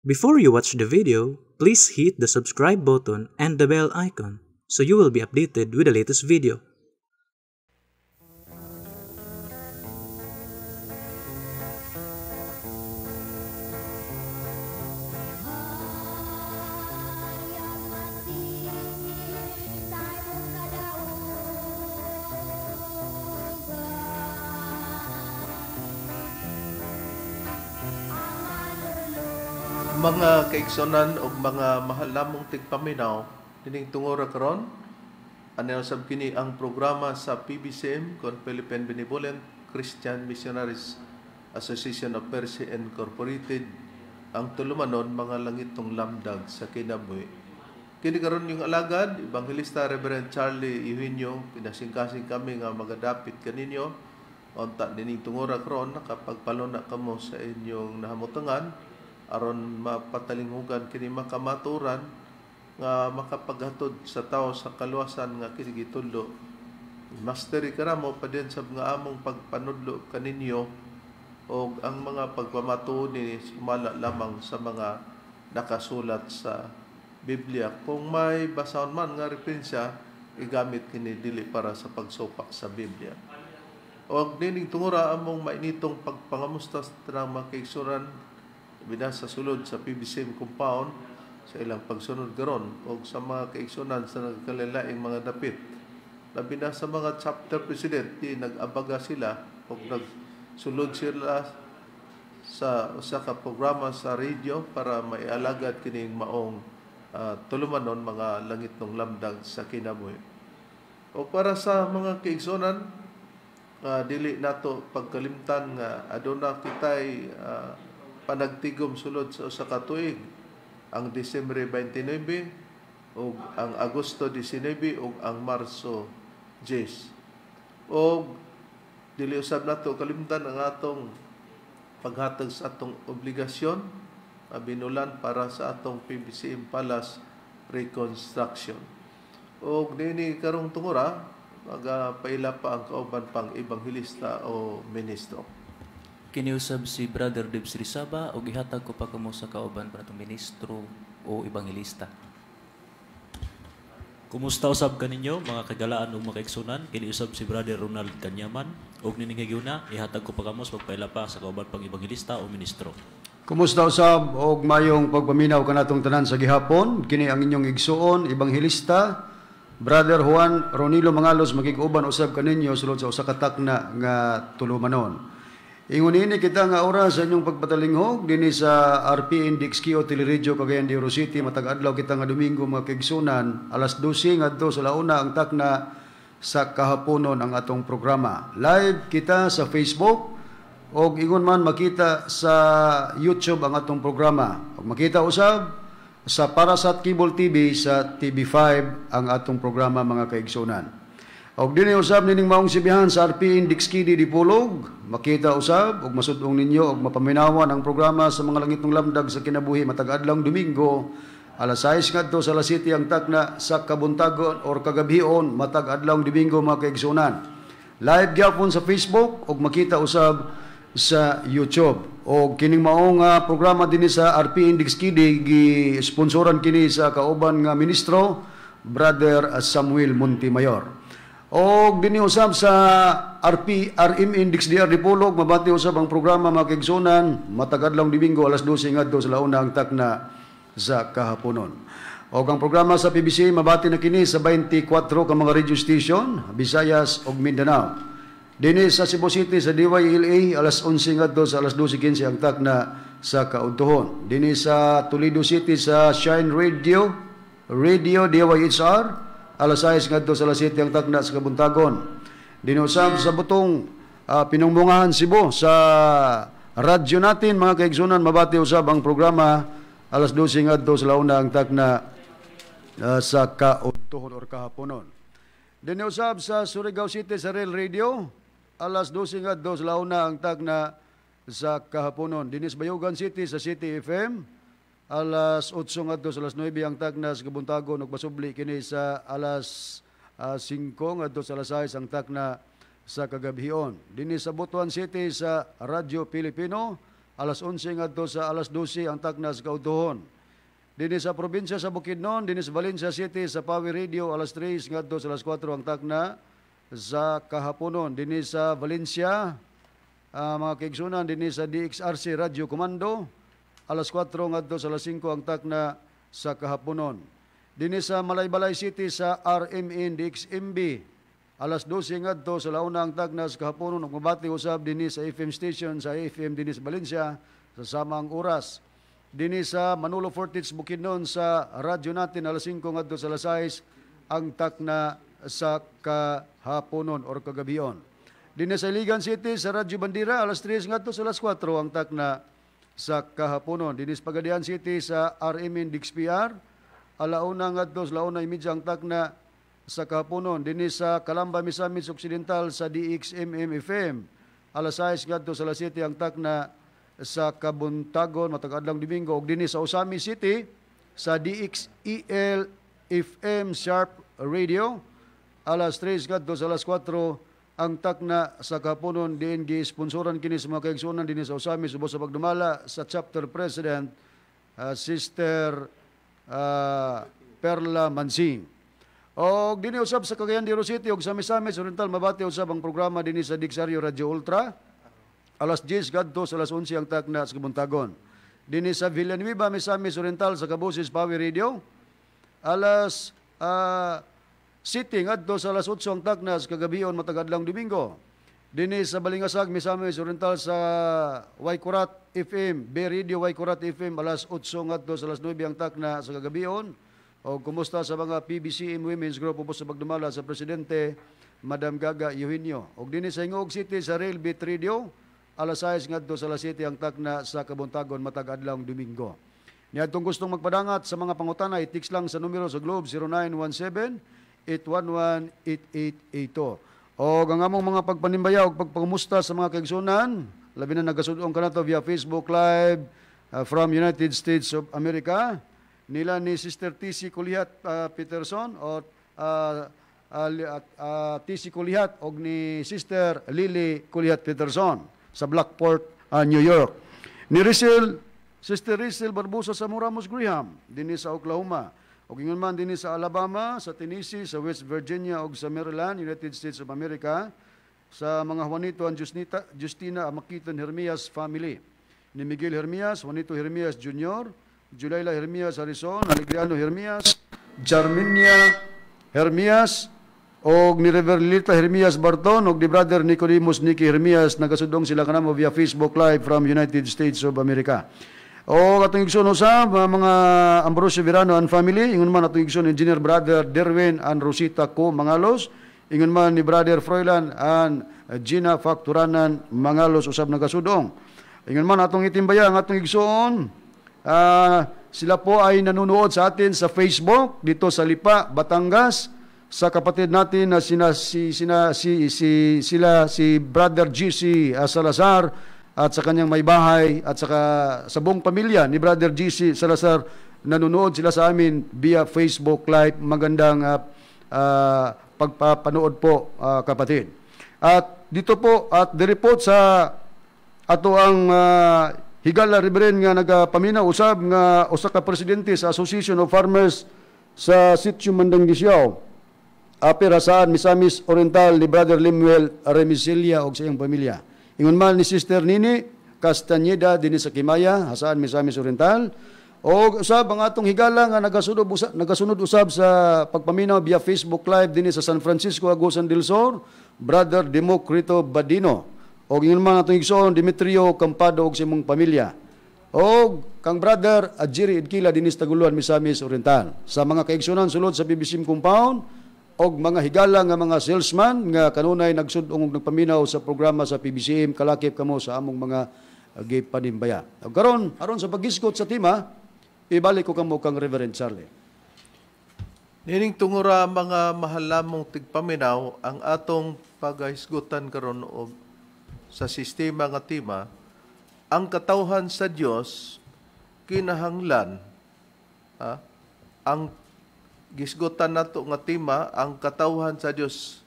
Before you watch the video, please hit the subscribe button and the bell icon so you will be updated with the latest video. Mga kaigsonan og mga mahal namong tigpaminaw, nining tungora karon ani usab kini ang programa sa PBCM kon Philippine Benevolent Christian Missionaries Association of Mercy Incorporated, ang tulumanon mga langitong lamdag sa kinabuhi. Kini karon yung alagad, Evangelista Reverend Charlie Eugenio, pinasingkasing kami nga magadapit kaninyo. Unta nining tungora karon nakapagpaluna kamo sa inyong nahamutangan aron mapatalinghugan kini makamaturan nga makapaghatod sa tawo sa kaluwasan nga kini gitudlo. Mastery karamo pa din sa mga among pagpanudlo kaninyo og ang mga pagpamatuod ni sumala lamang sa mga nakasulat sa Biblia. Kung may basahon man nga referensya, igamit kini dili para sa pagsupak sa Biblia. Og nining tungora among mainitong pagpangamusta sa tanang mga kaigsuonan binasa sulod sa PBCM compound sa ilang pagsunod karon og sa mga kaigsuonan sa nagkalain mga dapit. Labi na sa mga chapter president, di nag-abaga sila og nagsulod sila sa usa ka programa sa radio para maialagad kining maong tulumanon mga langitnong lamdag sa kinabuhi. O para sa mga kaigsuonan, dili nato pagkalimtan nga aduna kitay panagtigom sulod sa usa ka tuig, ang Disyembre 29 ug ang Agosto 19 ug ang Marso 10. Og dili usab nato kalimtan ang atong paghatag sa atong obligasyon binulan para sa atong PBCM Palace reconstruction. Og nini karong tungura magapaila pa ang kauban pang ebanghelista o ministro. Kiniusab si Brother Debs Rizaba og ihatag ko pa kamo sa kauban para atong ministro o ebanghelista. Kumusta usab kaninyo mga kagalaan ug mga kaigsunan? Kiniusab si Brother Ronald Kanyaman og nining higayuna ihatag ko pa kamo sa pagpaila pa sa kauban pang ebanghelista o ministro. Kumusta usab og mayong pagpaminaw kanatong tanan sa gihapon? Kini ang inyong igsuon ebanghelista Brother Juan Ronilo Mangalos makig-uban usab kaninyo sulod sa usa ka takna nga tulumanon. Ingon ini kita nga oras sa inyong pagpatalinghog dinhi sa RPN DXKO Teleradyo Cagayan de Oro City. Matag adlaw kita nga Domingo mga kaigsunan, alas 12 ngadto sa launa ang takna sa kahaponon ang atong programa. Live kita sa Facebook og ingon man makita sa YouTube ang atong programa. Og makita usab sa Parasat Cable TV sa TV5 ang atong programa mga kaigsunan. Og dinhi usab nining maong sibihan sa RPN DXKD Dipolog, makita usab og masud-ong ninyo og mapaminawan ang programa sa mga langitnong lamdag sa kinabuhi matag adlawng Domingo alas 6 ngadto sa alas 7 ang takna sa kabuntagon or kagabhion matag adlawng Domingo mga kaigsunan. Live gyapon sa Facebook og makita usab sa YouTube. Og kining maong programa dinhi sa RPN DXKD gi-sponsoran kini sa kauban nga ministro Brother Samuel Montemayor. Og dinhi usab sa RP RM DXDR Dipolog mabati usab ang programa mga kaigsunan matag adlawng Domingo alas 12 ngadto sa launa ang takna sa kahaponon. Og ang programa sa PBC mabati na kini sa 24 ka mga radio station Visayas ug Mindanao. Dinhi sa Cebu City sa DYLA alas 11 ngadto sa alas 12:15 ang takna sa kaudtohon. Dinhi sa Toledo City sa Shine Radio Radio DYHR alas 6 ngadto sa alas 7 ang takna sa kabuntagon. Dinusab sa butong Pinungmungahan Cebu sa radyo natin mga kaigsunan mabati usab ang programa alas 12 ngadto sa launa ang takna sa kaudtohon or kahaponon. Dinusab sa Surigao City sa Rail Radio alas 12 ngadto sa launa ang takna sa kahaponon. Dinis Bayugan City sa City FM alas 8 ngadto sa alas 9 ang takna sa kabuntagon ug pasubli kini sa alas 5 ngadto sa alas 6 ang takna sa kagabhion. Dinhi sa Butuan City sa Radyo Pilipino alas 11 ngadto sa alas 12 ang takna sa kaudtohon. Dinhi sa probinsya sa Bukidnon, dinhi sa Valencia City sa Power Radio, alas 3 ngadto sa alas 4 ang takna sa kahaponon. Dinhi sa Valencia, mga kaigsunan, dinhi sa DXRC Radio Comando, alas 4 ngadto sa alas 5 ang takna sa kahaponon. Dinhi sa Malaybalay City sa RMN DXMB, alas 12 ngadto sa launa ang takna sa kahaponon, ug mabati usab dinhi sa FM station sa FM dinhi sa Valencia sa samang oras. Dinhi sa Manolo Fortich, Bukidnon sa radyo natin, alas 5 ngadto sa alas 6 ang takna sa kahaponon or kagabion. Dinhi sa Iligan City sa Radyo Bandira, alas 3 ngadto sa alas 4 ang takna sa kahaponon. Dinhi sa Pagadian City sa RMN DXPR, alauna ngadto sa 1:30 ang takna sa kahaponon. Dinhi sa Calamba, Misamis Occidental sa DXMM FM, alas 6 ngadto sa alas 7 ang takna sa kabuntagon matag adlawng Domingo. Ug dinhi sa Ozamiz City sa DXEL FM Sharp Radio, alas 3 ngadto sa alas 4 ang takna sa kahaponon. Diin gi-sponsoran kini sa mga kaigsuonan dinhi sa Ozamiz ubos sa pagdumala sa chapter president, Sister Perla Mansing. Og dinhi usab sa Cagayan de Oro City og sa Misamis Oriental, mabati usab ang programa dinhi sa Dixario Radio Ultra, alas 10 ngadto sa alas 11 ang takna sa kabuntagon. Dinhi sa Villanueva, Misamis Oriental sa Kabusis Power Radio, alas 7 ngadto sa alas 8 ang takna sa kagabion matag adlawng Domingo. Dinhi sa Balingasag, Misamis Oriental sa Waikurat FM, B Radio Waikurat FM, alas 8 ngadto sa alas 9 ang takna sa kagabion. O kumusta sa mga PBCM Women's Group ubos sa pagdumala sa presidente, Madam Gaga Eugenio. Og dinhi sa Gingoog City sa Rail Beat Radio, alas 6 ngadto sa alas 7 ang takna sa kabuntagon matag adlawng Domingo. Niadtong gustong magpadangat sa mga pangutana, i-text lang sa numero sa Globe, 0917 811 8882. O ang among mga pagpanimbaya o pagpangumusta sa mga kaigsunan, labi na nagasud-ong kanato via Facebook Live from United States of America, nila ni Sister TC Kulihat Peterson o TC Kulihat og ni Sister Lily Kulihat Peterson sa Blackport, New York. Ni Rizal, Sister Rizal Barbosa sa Moramos Graham, dinhi sa Oklahoma. Og ingon man dinhi sa Alabama, sa Tennessee, sa West Virginia ug sa Maryland, United States of America, sa mga Juanito and Justina, Justina Amakiton Hermias family. Ni Miguel Hermias, Juanito Hermias Jr., Julayla Hermias Harrison, Alegriano Hermias, Jarminia Hermias, og ni Reverlita Hermias Barton, og ni Brother Nicodemus Nicky Hermias, nagasudong sila kanamo via Facebook Live from United States of America. O atong igsoon usab mga Ambrosio Verano and family, ingon man atong igsoon Engineer Brother Derwin and Rosita Co Mangalos, ingon man ni Brother Froilan and Gina Facturanan Mangalos usab nagasudong. Ingon man atong itimbaya ang atong igsoon, sila po ay nanonood sa atin sa Facebook dito sa Lipa, Batangas, sa kapatid natin na sina si sina si, si sila si Brother GC Salazar at sa kanyang may bahay at saka sa buong pamilya ni Brother GC Salazar, nanonood sila sa amin via Facebook Live. Magandang pagpapanood po, kapatid. At dito po at diri po sa ato ang higala Reverend nga nagapaminaw usab nga usa ka presidente sa Association of Farmers sa Sitio Mandanggisyao, Upper Jasaan, Misamis Oriental, ni Brother Lemuel Remisilia og sa iyang pamilya. Ingon man ni Sister Nini Castañeda dinhi sa Kimaya, Jasaan, Misamis Oriental. Og usab ang atong higala nga nagasunod usab sa pagpaminaw via Facebook Live dinhi sa San Francisco, Agusan del Sur, Brother Democrito Badino. Og ingon man atong igsoon Demetrio Campado og sa imong pamilya. Og kang Brother Adjiri Idkila dinhi sa Taguluan, Misamis Oriental. Sa mga kaigsunan sulod sa PBCM compound og mga higala nga mga salesman nga kanunay nagsud-ong og nagpaminaw sa programa sa PBCM, kalakip kamo sa among mga gipanimbaya. Og karon, aron sa paghisgot sa tema, ibalik ko kamo kang Reverend Charlie. Nining tungura, mga mahal namong tigpaminaw, ang atong pagahisgutan karon og sa sistema nga tema, ang katawhan sa Dios kinahanglan, ha? Ang gisgutan nato nga tema, ang katawhan sa Dios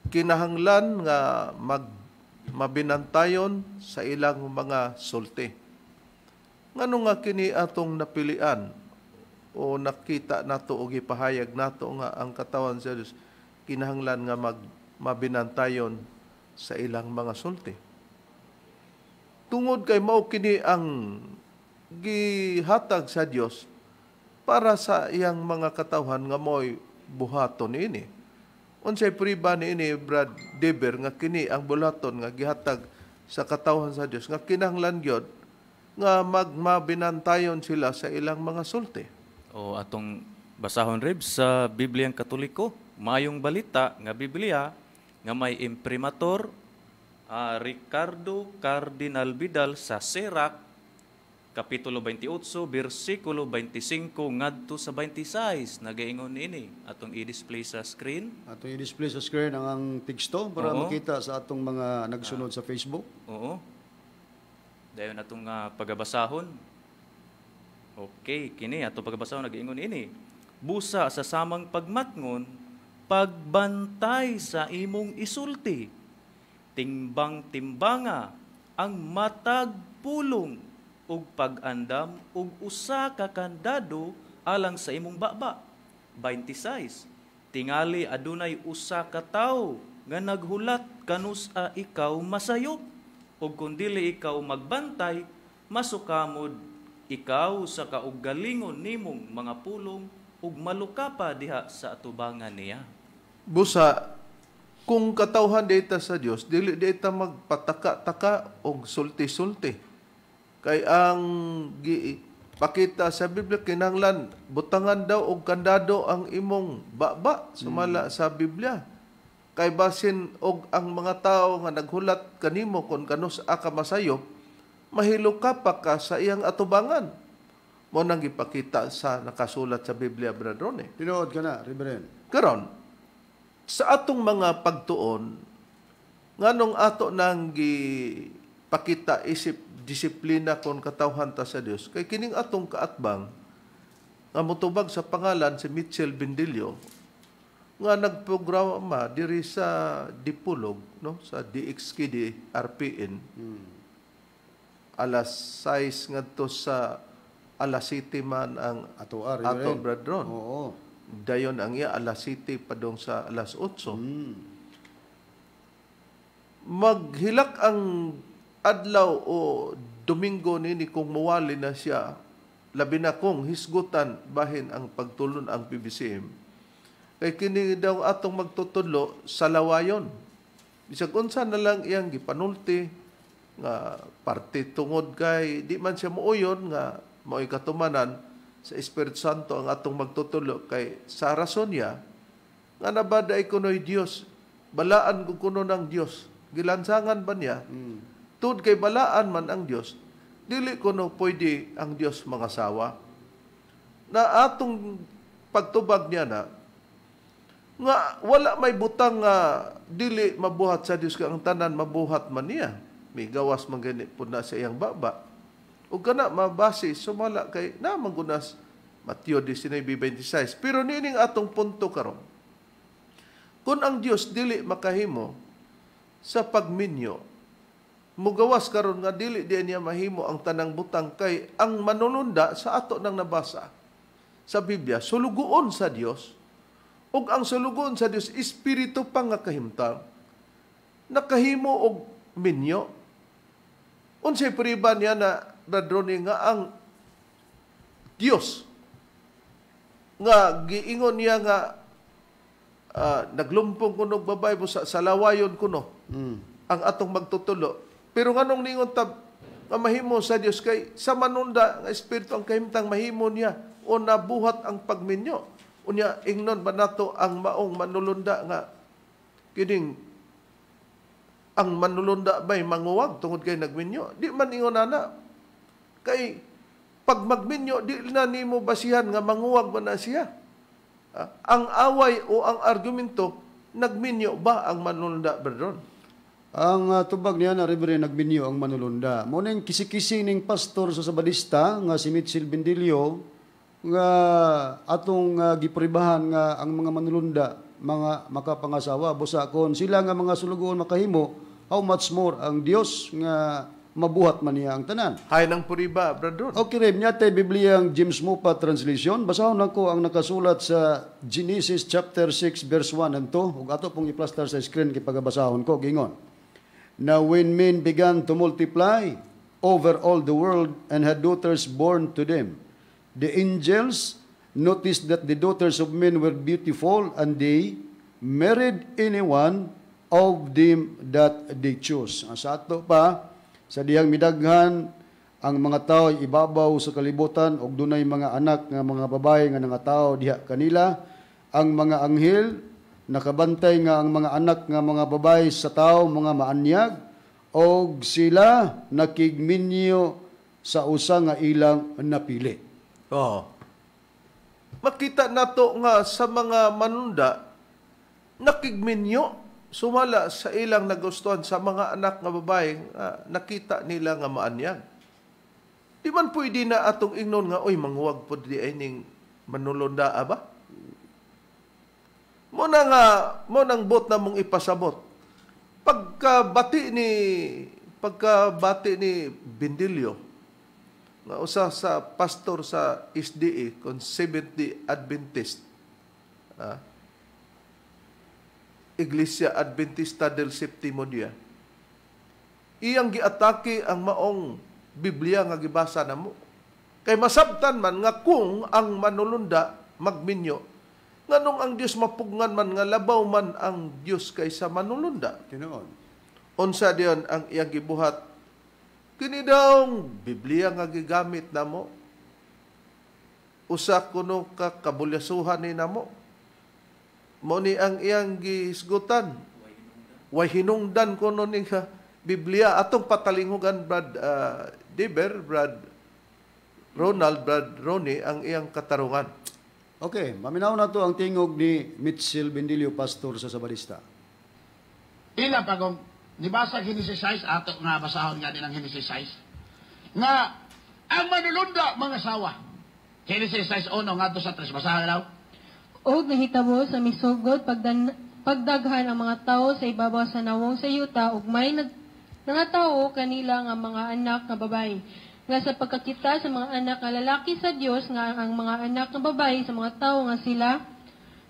kinahanglan nga mabinantayon sa ilang mga sulti. Ngano nga kini atong napilian o nakita nato o gipahayag nato nga ang katawan sa Dios kinahanglan nga mabinantayon sa ilang mga sulti? Tungod kay mao kini ang gihatag sa Dios para sa iyang mga katawhan nga mo'y buhaton niini. Unsay priba niini, Brad Deber, nga kini ang bulaton nga gihatag sa katawhan sa Dios nga kinahanglan gyud nga magmabinantayon sila sa ilang mga sulti? O atong basahon, Rib, sa Bibliang Katoliko, Maayong Balita nga Biblia nga may imprimatur Ricardo Cardinal Vidal sa Sirac, Kapitulo 28, bersikulo 25 ngadto sa 26, nagaingon ini. Atong i-display sa screen. Atong i-display sa screen ang teksto para makita sa atong mga nagsunod sa Facebook. Oo. Dayon atong pagabasahon. Okay, kini atong pagabasahon, nagaingon ini. Busa sa samang pagmatngon, pagbantay sa imong isulti. Timbang-timbanga ang matag pulong ug pag-andam og usa ka kandado alang sa imong baba. 26. Tingali adunay usa ka tawo nga naghulat kanus-a ikaw masayop, ug kun dili ikaw magbantay, masukamod ikaw sa kaugalingon nimong mga pulong ug malukapa diha sa atubangan niya. Busa kung katawhan data sa Dios, dili data magpataka-taka og sulti-sulti. Kay ang pakita sa Biblia, kinahanglan butangan daw og kandado ang imong baba sumala sa Biblia. Kay basin og ang mga tao nga naghulat kanimo kon kanus-a ka masayop, mahilo ka pa ka sa iyang atubangan. Mo nang gipakita sa nakasulat sa Biblia, Brad Ronnie. Tinuod ka na, Reverend. Karon, sa atong mga pagtuon, nganong ato nang gipakita isip disiplina kon katawhan ta sa Dios, kay kining atong kaatbang nga motubag sa pangalan si Mitchell Bendillo nga nagprograma diri sa Dipolog, no, sa DXKD RPN, alas 6 ngadto sa alas 7 man ang ato, ato, Brad Ron. Oo. Dayon ang iya alas 7 padong sa alas 8. Maghilak ang adlaw o Domingo nini kung muwali na siya, labi na kung hisgutan bahin ang pagtulon ang PBCM. Kay kini daw atong magtutudlo sa lawayon. Bisag unsa na lang iyang gipanulti nga parte tungod kay di man siya muuyon nga mao'y katumanan sa Espiritu Santo ang atong magtutudlo, kay sa rason niya nga nabada ay kuno'y Dios, balaan ko kuno ng Dios, gilansangan ba niya? Tud kay balaan man ang Dios, dili kuno pwede ang Dios mangasawa. Na atong pagtubag niya na nga wala may butang nga dili mabuhat sa Dios, kay ang tanan mabuhat man niya. May gawas man gani pud na sa iyang baba. Ug kana mabase sumala kay na manggunas Mateo 19:26. Pero niining atong punto karon, kung ang Dios dili makahimo sa pagminyo, mugawas karon nga dili di niya mahimo ang tanang butang, kay ang manununda sa ato nang nabasa sa Biblia sulugoon sa Dios, ug ang sulugoon sa Dios espiritu pa nga kahimtang nakahimo og minyo. Unsay priba niya na Brad Ronnie nga ang Dios nga giingon niya nga naglumpong kuno og babae sa lawayon kuno ang atong magtutulo. Pero nganong ningon tab nga mahimo sa Dios, kay sa manunda nga espiritu ang kahimtang mahimo niya o nabuhat ang pagminyo. Unya ingnon ba nato ang maong manulunda nga kining ang manulunda bay manguwag tungod kay nagminyo? Di man ingon ana. Kay pag magminyo di na nimo basihan nga manguwag man na siya. Ang away o ang argumento, nagminyo ba ang manulunda, Brad? Ang tubag niya na, Reverend, nagminyo ang manulunda. Mo ning kisi-kisi ning pastor sa Sabadista nga si Mitchell Bendillo nga atong gipribahan nga ang mga manulunda mga makapangasawa, busa kon sila nga mga sulugoon makahimo, How much more ang Dios nga mabuhat man niya ang tanan. Hay nang puriba, Brad Ron. Okay, Reb, niya tay Biblia ang James Moffat translation. Basahon nako ang nakasulat sa Genesis chapter 6 verse 1 and 2. Ug ato pong iplastar sa screen kay pagabasahon ko gingon. Now when men began to multiply over all the world and had daughters born to them, the angels noticed that the daughters of men were beautiful, and they married anyone of them that they chose. Sa ato pa, sa dihang midaghan ang mga tao ibabaw sa kalibutan og dunay mga anak nga mga babae nga nangatao diha kanila, ang mga anghel nakabantay nga ang mga anak nga mga babae sa tao mga maanyag, og sila nakigminyo sa usa nga ilang napili. Oh. Makita nato nga sa mga manunda nakigminyo sumala sa ilang nagustuhan sa mga anak nga babae nga nakita nila nga maanyag. Di man pwede na atong ingnon nga, oy, manghuwag po di ay ning manulunda ba? Mo na nga, mo nang bot na mong ipasabot. Pagkabati ni Bindilio, nga usa sa pastor sa SDA, kon Seventh-day Adventist, Iglesia Adventista del Septimo Dia, iyang giatake ang maong Biblia nga gibasa namo. Kay masabtan man nga kung ang manulunda magminyo, nganong ang Dios mapugngan man nga labaw man ang Dios kaysa manulunda. Tinuod. Unsa diyon ang iyang gibuhat? Kini daw Biblia nga gigamit namo, usa kuno ka kabulyasuhan ni namo. Mo ni ang iyang gihisgutan. Way hinungdan kuno ni Biblia. Atong patalinghugan, Brad Deber, Brad Ronald, Brad Ronnie, ang iyang katarungan. Okay, maminaw na to ang tingog ni Mitchell Bendilio, pastor sa Sabadista. Ila pa kung nibasa Genesis 6, ato nga basahon nga din ang Genesis 6, nga ang manulunda mga sawa. Genesis 6:1 ngadto sa 3, basahan daw. Og nahitabo sa misugod pagdaghan ang mga tao sa ibabaw sa nawong sa yuta, ug may nangatawo kanila nga mga anak nga babae. Nga sa pagkakita sa mga anak nga lalaki sa Dios nga ang mga anak nga babae sa mga tao nga sila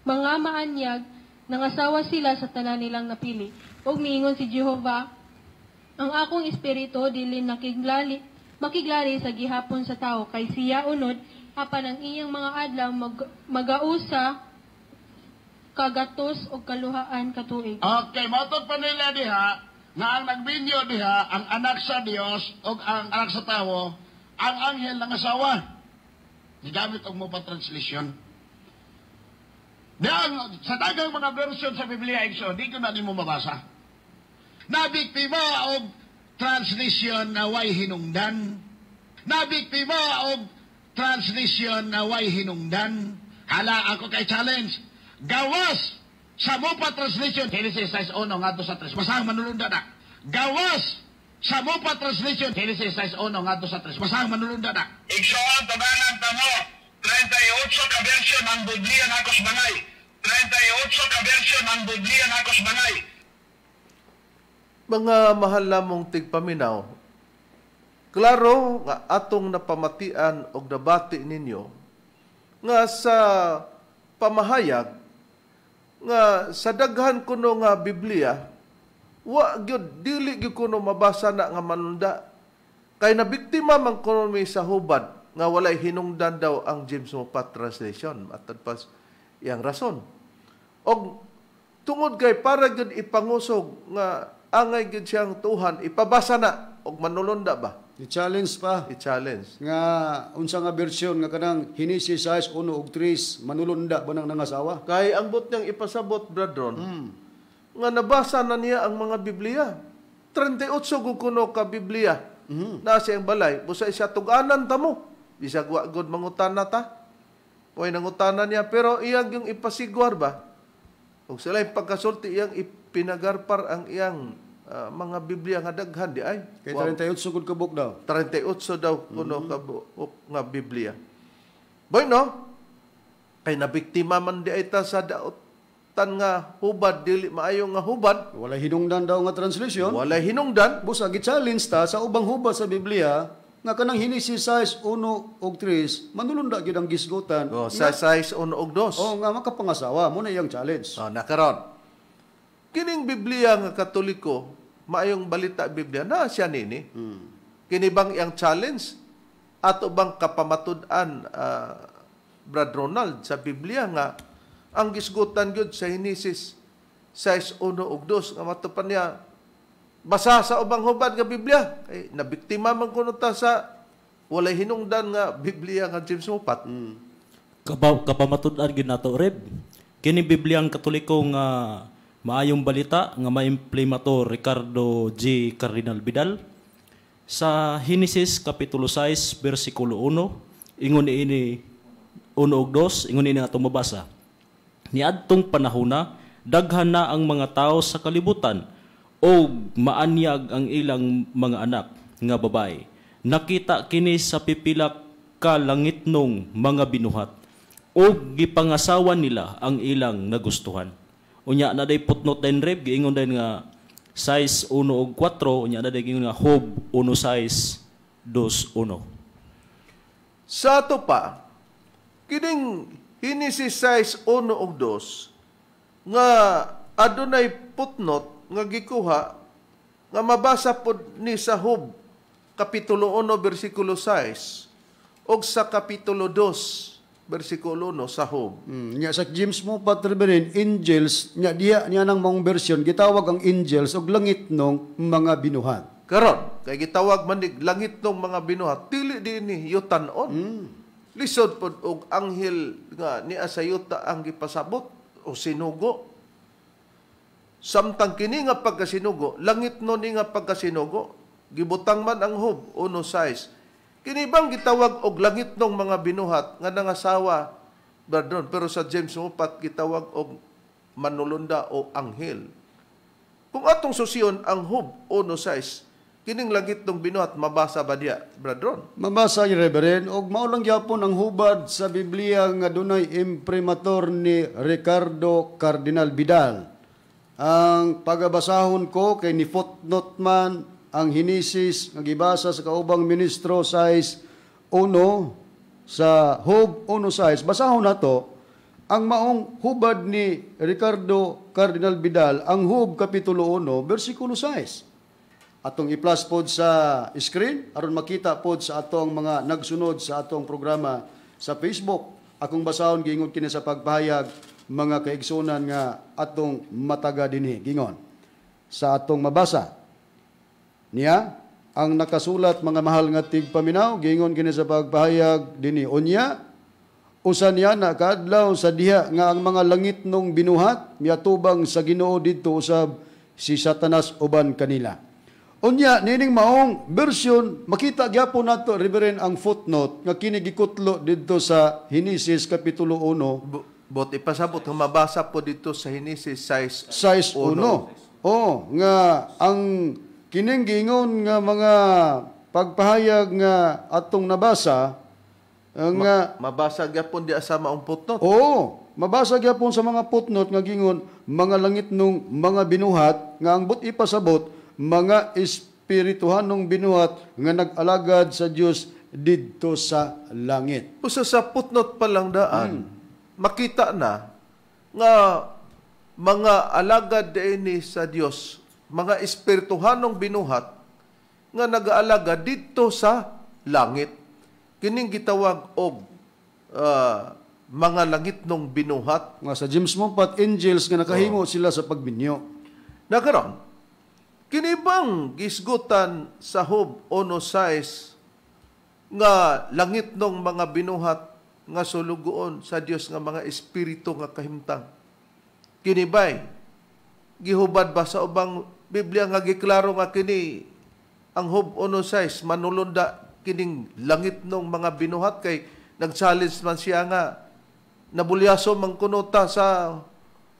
mga maanyag, nangasawa sila sa tanan nilang napili. Ug niingon si Jehova, ang akong espiritu dili makiglali sa gihapon sa tao, kay siya unod apan ang iyang mga adlaw magausa kagatos og kaluhaan katuig. Okay, matud pa nila diha nga ang nagbinyo diha ang anak sa Dios og ang anak sa tawo, ang anghel ng asawa. Gigamit og mo pa translation. Diyan, sa daghang mga version sa Biblia, igso, di ko na nimo mabasa. Nabiktima og translation na way hinungdan. Nabiktima og translation na way hinungdan. Hala ako kay challenge. Gawas sa Mopa translation, Genesis 6:1 ngadto sa 3. Basahan manulunda na. Gawas sa Mopa translation, Genesis 6:1 ngadto sa 3. Basahan manulunda na. Igsoon tabangan tamo 38 ka version ang Biblia nakos bangay. 38 ka version ang Biblia nakos bangay. Mga mahal namong tigpaminaw, klaro nga atong napamatian og nabati ninyo nga sa pamahayag nga sa daghan kuno nga Biblia wa gyud dili gyud kuno mabasa na nga manunda, kay nabiktima man kuno mi sa hubad nga walay hinungdan daw ang James Moffat translation atod pa iyang rason. Og tungod kay para gyud ipangusog nga angay gyud siyang tuhan ipabasa na og manulunda ba? I-challenge pa. I-challenge. Nga unsa nga version nga kanang Genesis 6:1 ug 3 manulunda ba nang nangasawa? Kay ang bot niyang ipasabot, Brad Ron, nga nabasa na niya ang mga Biblia. 38 gud kuno ka Biblia. Na siyang balay, busa siya tug-anan ta mo. Bisag wa gud mangutana ta. Way nangutana niya pero iyang yung ipasigwar ba? Ug sila yung pagkasulti iyang ipinagarpar ang iyang mga Biblia nga daghan di ay. Kay 38 gud kabuk daw. 38 daw kuno kabuk nga Biblia. Bueno, kay nabiktima man di ay ta sa daot. tan nga hubad dili maayo nga hubad. Walay hinungdan daw nga translation. Walay hinungdan. Busa gi-challenge ta sa ubang hubad sa Biblia nga kanang Henesis 6:1 ug 3 manulunda gyud ang gisgutan. Oh, sa 6:1 ug 2. Oh, nga makapangasawa mo na iyang challenge. Oh, nakaron. Kining Biblia nga Katoliko, Maayong Balita Biblia na siya nini. Kini bang iyang challenge? Ato bang kapamatud-an, Brad Ronald, sa Biblia nga ang gisgutan gyud sa Henesis 6:1 ug 2 nga matupan niya basa sa ubang hubad nga Biblia kay nabiktima man kuno ta sa walay hinungdan nga Biblia nga James Moffat? Kapamatud-an gyud nato, Reb. Kini Biblia ang Katoliko nga Maayong Balita nga may imprimatur Ricardo G. Cardinal Vidal, sa Henesis kapitulo 6 bersikulo 1, ingon niini, 1 ug 2, ingon niini atong mabasa. Niadtong panahona, daghan na ang mga tao sa kalibutan og maanyag ang ilang mga anak nga babae. Nakita kini sa pipila ka langitnong mga binuhat og gipangasawa nila ang ilang nagustuhan. Unya na day footnote din, Reb, giingon din nga 6:1 ug 4, unya na day giingon nga Job 1:6 2:1. Sa ato pa, kining Henesis 6:1 ug 2 nga adunay footnote nga gikuha nga mabasa pod ni sa Job kapitulo 1 bersikulo 6 ug sa kapitulo 2 bersikulo 1 sa Job. Nya sa James Moffat, Reverend, angels nya diya niya nang maong version gitawag ang angels og langitnong mga binuhat. Karon, kay gitawag man nig langitnong mga binuhat, dili dinhi yutanon. Lisod pod og anghel nga niya sa yuta ang gipasabot o sinugo. Samtang kini nga pagkasinugo, langit no ni nga pagkasinugo, gibutang man ang Job 1:6. Kini bang gitawag og langitnong mga binuhat nga nangasawa, Bardon, pero sa James Moffat gitawag og manulunda o anghel. Kung atong susiyon ang Job 1:6, kining langitnong binuhat mabasa ba diya, Bradron? Mabasa ni Reverend, og mao lang gyapon ang hubad sa Biblia nga dunay imprimatur ni Ricardo Cardinal Vidal. Ang pagabasahon ko kay ni footnote man ang Henesis nga gibasa sa kaubang ministro 6:1 sa Job 1:6. Basahon nato ang maong hubad ni Ricardo Cardinal Vidal, ang Job kapitulo 1 bersikulo 6. Atong i-plus pod sa screen aron makita pod sa atong mga nagsunod sa atong programa sa Facebook. Akong basahon, giingon kini sa pagpahayag, mga kaigsunan nga atong mataga dinhi, gingon sa atong mabasa niya ang nakasulat, mga mahal nga tigpaminaw, gingon kini sa pagpahayag dinhi: "Unya usa niya na kaadlaw sa diha nga ang mga langitnong binuhat miatubang sa Ginoo, didto usab si Satanas uban kanila." Unya nining maong version makita gyapon nato, Reverend, ang footnote nga kini gikutlo didto sa Henesis kapitulo 1. Bot ipasabot nga mabasa po dito sa Henesis 6 6:1. Oh, nga ang kining giingon nga mga pagpahayag nga atong nabasa nga Mabasa gyapon di sa maong footnote. Oo, mabasa gyapon sa mga footnote nga gingon mga langitnong mga binuhat nga ang but ipasabot mga espirituhanong binuhat nga nag-alagad sa Dios didto sa langit. Usa sa footnote pa lang daan, makita na nga mga alagad ini sa Dios, mga espirituhanong binuhat nga nag-aalagad didto sa langit. Kining gitawag og mga langitnong binuhat. Nga sa James Moffat, angels nga nakahimo sila sa pagminyo. Na karon, kini bang gisgutan sa Job 1:6 nga langitnong mga binuhat nga sulugoon sa Dios nga mga espiritu nga kahimtang? Kini bay gihubad ba sa ubang Biblia nga giklaro nga kini ang Job 1:6 manulunda kining langitnong mga binuhat, kay nag-challenge man siya nga nabulyaso man kuno ta sa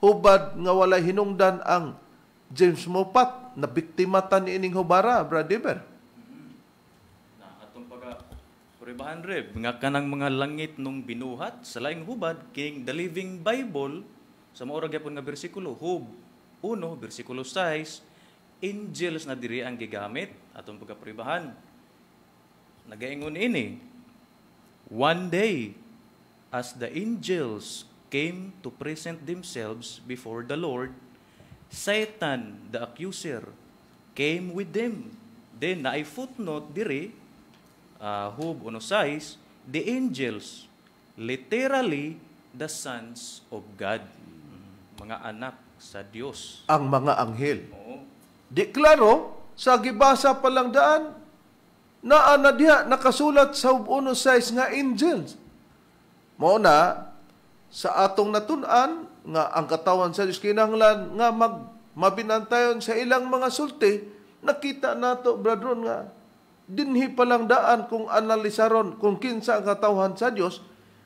hubad nga walay hinungdan ang James Moffat, na biktima ta niining hubara, Brad Eber? Na atong pagka pruebahan, Reb, nga kanang mga langitnong binuhat sa laing hubad, kining The Living Bible. Sa mao ra gyapon nga bersikulo, Job 1 bersikulo 6, angels na diri ang gigamit atong pagkapribahan. Nagaingon ini, "One day, as the angels came to present themselves before the Lord, Satan, the accuser, came with them." Then, naay footnote diri, Job 1:6, the angels, literally the sons of God. Mga anak sa Dios. Ang mga anghel. Oo. Di klaro, sa gibasa pa lang daan, naa na diha nakasulat sa Job 1:6 nga angels. Mao na sa atong natun-an nga ang katawan sa Dios kinahanglan nga mabinantayon sa ilang mga sulti, nakita nato, brethren, nga dinhi pa lang daan kung analisaron kung kinsa ang katawhan sa Dios,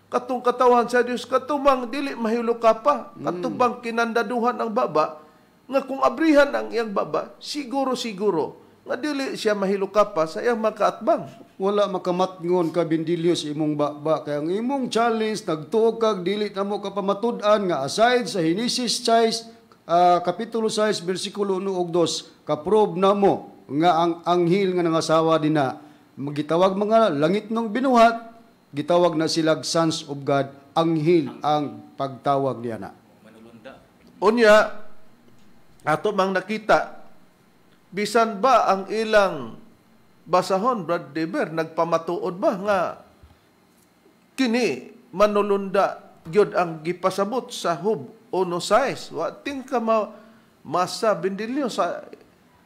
katong katawhan sa Dios katumang dili mahiluka pa, katubang kinandaduhan ang baba, nga kung abrihan ang iyang baba, siguro-siguro nga dili siya mahiluka pa sa iyang makaatbang. Wala makamatngon ka, Bindilyo, sa imong baba. Kaya ang imong challenge, nagtuo kag dili na mo kapamatud-an nga aside sa Genesis 6, kapitulo 6, bersikulo 1 ug 2, kaprob na mo nga ang anghel nga nangasawa dina, gitawag mga langit nung binuhat, gitawag na sila sons of God, anghel ang pagtawag niya na. Manulunda. Unya, ato mang nakita, bisan ba ang ilang basahon, Brad Deber, nagpamatuod ba nga kini manulunda gyud ang gipasabot sa Job 1:6? Wa ting ka masa, Bindilyo, sa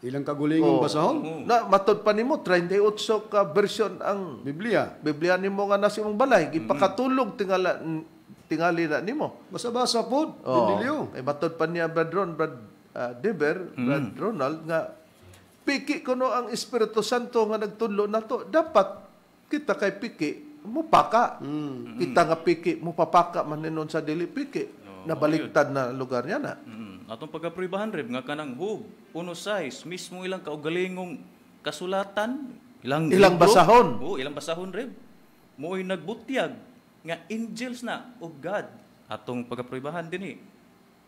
ilang kagulingong Oh. basahon. Na matod pa nimo 38 ka version ang Biblia. Biblia nimo nga nasa imong balay, gipakatulog tingala tingali na nimo. Basa-basa pod, Oh, Bindilyo. eh, matod pa niya, Brad Ron, Brad Deber, Brad Ronald, nga piki kuno ang Espiritu Santo nga nagtudlo nato. Dapat kita kay piki mupaka. Kita nga piki mupapaka man ninon sa dili piki. Nabaligtad na lugar niya na. Atong pagkapribahan, Reb, nga kanang Job 1:6 mismo ilang kaugalingong kasulatan, ilang Ilang libro. basahon. Oo, ilang basahon, Reb. Mo'y nagbutyag nga angels na of God. Atong pagkapribahan dinhi.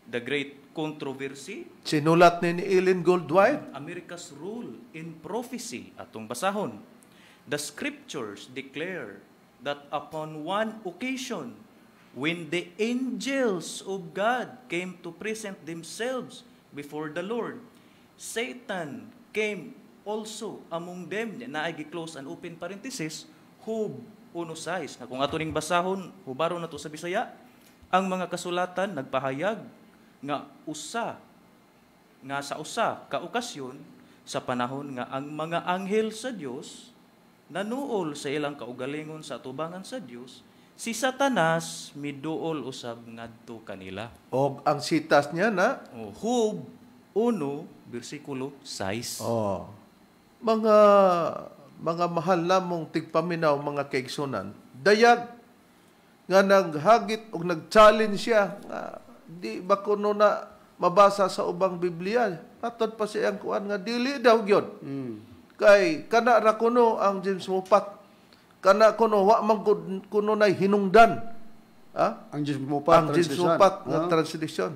The Great Controversy, Sinulat ni Ellen Goldwhite. America's Role in Prophecy, atong basahon. "The scriptures declare that upon one occasion, when the angels of God came to present themselves before the Lord, Satan came also among them." Naay close and open parenthesis, Job 1:6. Na kung ato ning basahon, hubaro na to sa Bisaya, ang mga kasulatan nagpahayag nga usa nga sa usa ka okasyon sa panahon nga ang mga anghel sa Dios nanuol sa ilang kaugalingon sa atubangan sa Dios, si Satanas miduol usab ngadto kanila. Og ang sitas niya na O, Job 1 bersikulo 6. Oh. Mga mahal namong tigpaminaw, mga kaigsunan, dayag nga naghagit og nag-challenge siya nga di ba kuno na mabasa sa ubang Biblia. Matod pa siyang kuan nga dili daw gyud. Kay kana ra kuno ang James Moffatt. Kana kuno wa man kuno nay hinungdan. Ha? Ang James Moffatt Ang James translation. Moffatt nga translation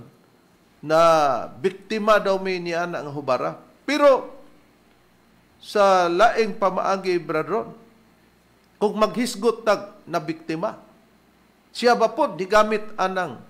na biktima daw may niya na nga hubara. Pero sa laing pamaagi, Brad Ron, kung maghisgot tag na biktima, siya ba po gigamit anang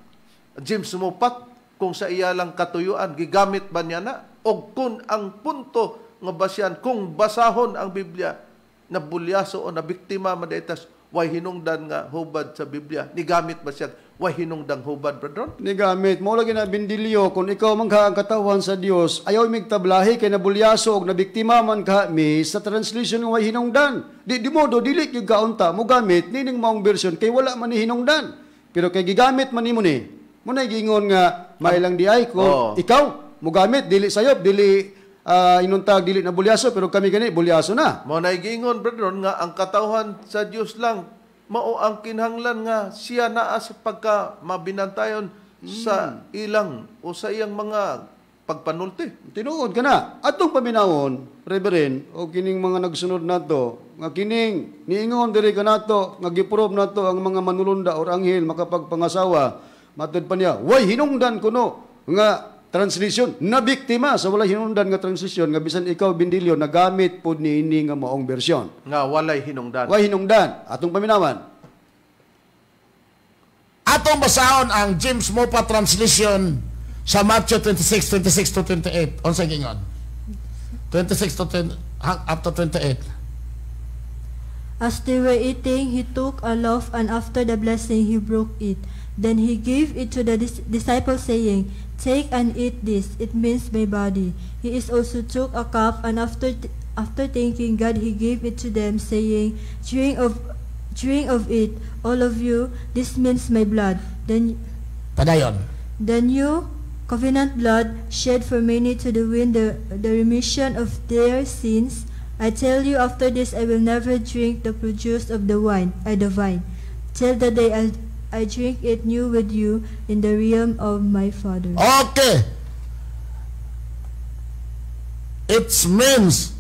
James Moffatt kung sa iya lang katuyuan, gigamit ba niya na? O kung ang punto nga basyan, kung basahon ang Biblia, na bulyaso o na biktima madaitas, way hinungdan nga hubad sa Biblia, nigamit ba siya way hinungdang hubad, Brad Ron? Nigamit mo lagi na, Bindilyo, kung ikaw man ka ang katawan sa Dios, ayaw migtablahi kay nabulyaso og nabiktima man ka mi sa translation nga way hinungdan. Di modo dili gyud kaunta mo gamit nining maong version kay wala man ni hinungdan. Pero kay gigamit man nimo ni, mo na giingon nga mailang di ay kung ikaw mo gamit dili sayop, dili inuntag dili na bulyaso, pero kami gani bulyaso na. Mo na giingon, Brad Ron, nga ang katawhan sa Dios lang mao ang kinahanglan nga siya naa sa pagka mabinantayon sa ilang o sa iyang mga pagpanulti. Tinuod ka na. Atong paminawon, Reverend, o kining mga nagsunod nato, nga kining niingon diri kanato, nga giprove nato ang mga manulunda or anghel makapagpangasawa, Matud pa niya, way hinungdan kuno nga translation, na biktima sa walay hinungdan nga translation nga bisan ikaw Bindilyo nagamit pod niini nga maong bersyon. Nga walay hinungdan. Way hinungdan. Atong paminawan. Atong basahon ang James Moffatt translation sa Matthew 26, 26 to 28. Unsa gingon? 26 to 20, up to 28. As they were eating, he took a loaf, and after the blessing, he broke it. Then he gave it to the disciples, saying, "Take and eat this, it means my body." He is also took a cup, and after thanking God, he gave it to them, saying, Drink of it, all of you, this means my blood." Then, Padayon. The new covenant blood shed for many to the win the remission of their sins. I tell you, after this I will never drink the produce of the vine, till the day I drink it new with you in the realm of my Father. Okay. It means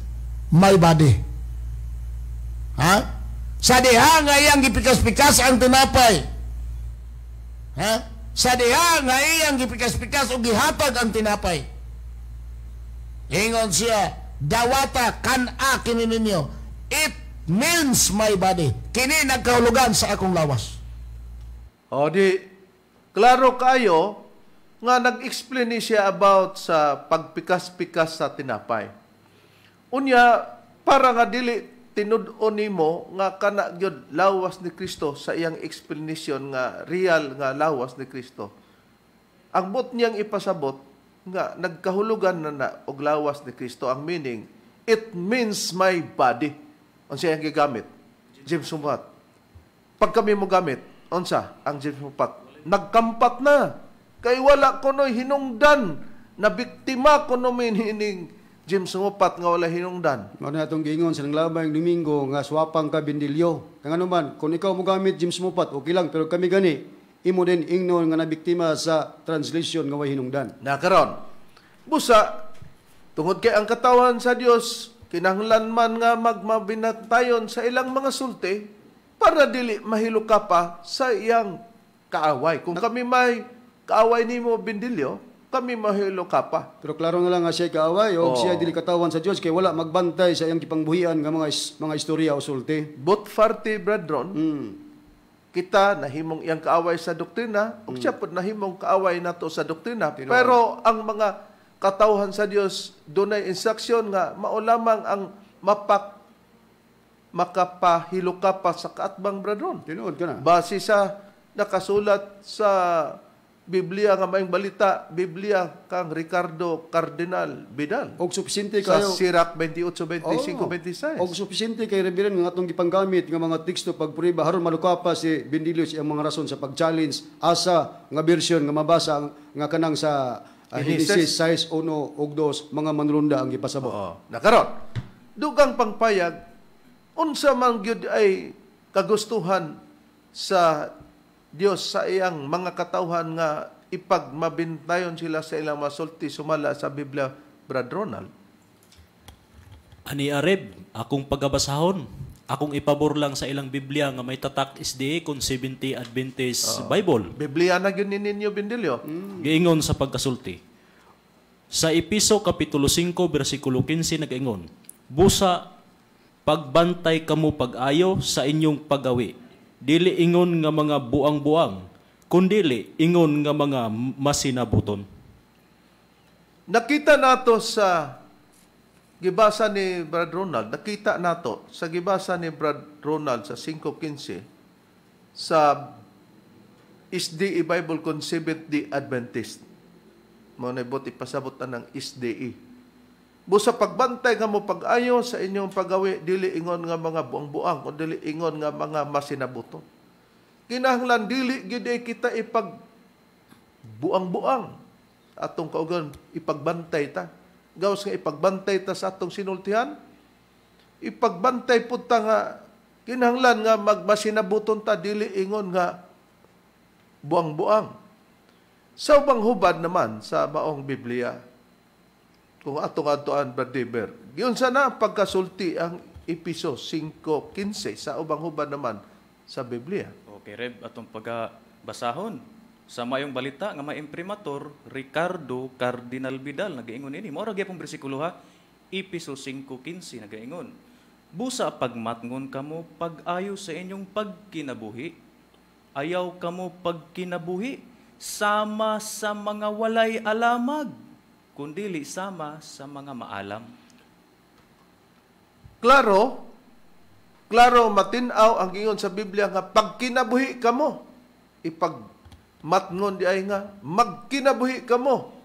my body. Ha? Sa diha nga iyang gipikas-pikas ang tinapay. Ha? Sa diha nga iyang gipikas-pikas o gihatag ang tinapay. Ingon siya, "Dawata, kan-a kini ninyo. It means my body." Kini nagkahulugan sa akong lawas. O di, klaro kayo nga nag-explain ni siya about sa pagpikas-pikas sa tinapay. Unya, para nga dili tinud-on nimo nga kana gyud lawas ni Kristo sa iyang explanation nga real nga lawas ni Kristo. Ang buot niyang ipasabot nga nagkahulugan na na og lawas ni Kristo, ang meaning, "It means my body." Unsa iyang gigamit? James Moffatt. Pag kami mo gamit, unsa ang James Moffatt? Nagkampat na. Kay wala kuno'y hinungdan, na biktima kuno mining James Moffatt nga wala hinungdan. Mao na atong giingon sa nanglabayng Domingo nga swapang ka, Bindilyo. Kaya nga naman, kung ikaw mo gamit James Moffatt, okay lang, pero kami gani, imo din ingnon nga nabiktima sa translation nga way hinungdan. Na karon, busa tungod kay ang katawan sa Dios kinahanglan man nga magmabinatayon sa ilang mga sulti para dili mahiluka pa sa iyang kaaway. Kung kami may kaaway nimo, Bindilyo, kami mahiluka pa. Pero klaro na lang nga siya kaaway o Oo. siya dili katawan sa Dios kay wala magbantay sa iyang gipangbuhian nga mga istorya o sulti. Both party, brethren, kita nahimong iyang kaaway sa doktrina, ug siya pod nahimong kaaway nato sa doktrina. Tinuod. Pero ang mga katawhan sa Dios dunay instruction nga mao lamang ang makapahiluka pa sa kaatbang, brethren. Tinuod ka na. Base sa nakasulat sa Biblia nga maayong balita, Biblia kang Ricardo Cardinal Vidal. Og supisente Sa kayo. Sirach 28, 25, Oo. 26. Og supisente kay Reverend nga atong gipanggamit nga mga teksto pagprueba aron maluka pa si Bindilyo sa iyang mga rason sa pag-challenge asa nga version nga mabasa nga kanang sa Genesis. Genesis 6:1 ug 2 mga manrunda ang gipasabot. Oo. Nakaron, dugang pangpayag, unsa man gyud ay kagustuhan sa Dios sa iyang mga katawhan nga ipagmabintayon sila sa ilang masulti sumala sa Biblia, Brad Ronald? Ani Areb, akong pagabasahon, akong ipabor lang sa ilang Biblia nga may tatak SDA kon 70 Adventist Bible. Biblia na gyud ni ninyo, Bindilyo. Giingon sa pagkasulti. Sa Episo Kapitulo 5 versikulo 15 nagaingon, "Busa pagbantay kamo pag-ayo sa inyong paggawi. Dili ingon nga mga buang-buang, kundili ingon nga mga masinabuton." Nakita nato sa gibasa ni Brad Ronald, nakita nato sa gibasa ni Brad Ronald sa 5:15 sa SDE Bible kon Seventh-day Adventist. Mao na buot ipasabot na ng SDE. Busa pagbantay nga mo pag-ayo sa inyong paggawi, dili ingon nga mga buang-buang, kun dili ingon nga mga masinabuton. Kinahanglan dili gyud ay kita ipag buang-buang atong kaugalingon, ipagbantay ta. Gawas nga ipagbantay ta sa atong sinultihan, ipagbantay pud ta nga kinahanglan nga magmasinabuton ta, dili ingon nga buang-buang. Sa ubang hubad naman sa maong Biblia, kung atong adtuan, Brad Deber, giunsa na ang pagkasulti ang Episo 5:15 sa ubang hubad naman sa Biblia? Okay, Reb, atong pagabasahon. Sa mayong balita nga may imprimatur Ricardo Cardinal Vidal nagaingon ini. Mao ra gyapon bersikulo ha. Epeso 5:15 nagaingon. Busa pagmatngon kamo pag-ayo sa inyong pagkinabuhi, ayaw kamo pagkinabuhi sama sa mga walay alamag, kundili sama sa mga maalam. Klaro, klaro matin-aw ang ingon sa Biblia nga pagkinabuhi kamo, ipagmatngon di ay nga magkinabuhi kamo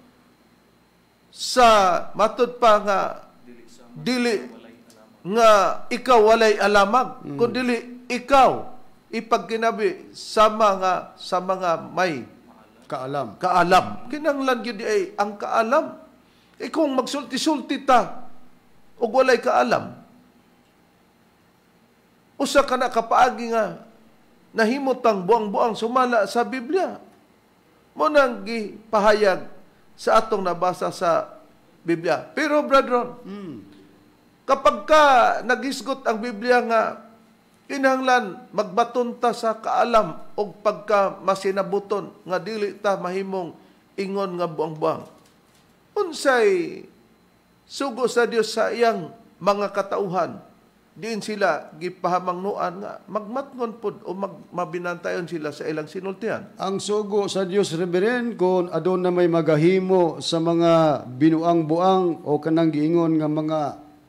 sa matud pa nga dili nga ikaw walay alamag, kundili ikaw ipagkinabuhi sama nga sa mga may kaalam. Kaalam. Kinahanglan gyud ay ang kaalam. E kung magsulti-sulti ta og walay kaalam, usa ka na kapaagi nga nahimutang buang-buang sumala sa Biblia. Mo nang gipahayag sa atong nabasa sa Biblia. Pero brethren, kapag ka nagisgot ang Biblia nga kinahanglan magbaton ta sa kaalam og pagka masinabuton nga dili ta mahimong ingon nga buang-buang. Unsay sugo sa Dios sa iyang mga katauhan, diin sila gipahamangnuan nga magmatngon pod o mabinantayon sila sa ilang sinultihan. Ang sugo sa Dios, Reverend, kung aduna may magahimo sa mga binuang-buang o kanang giingon nga mga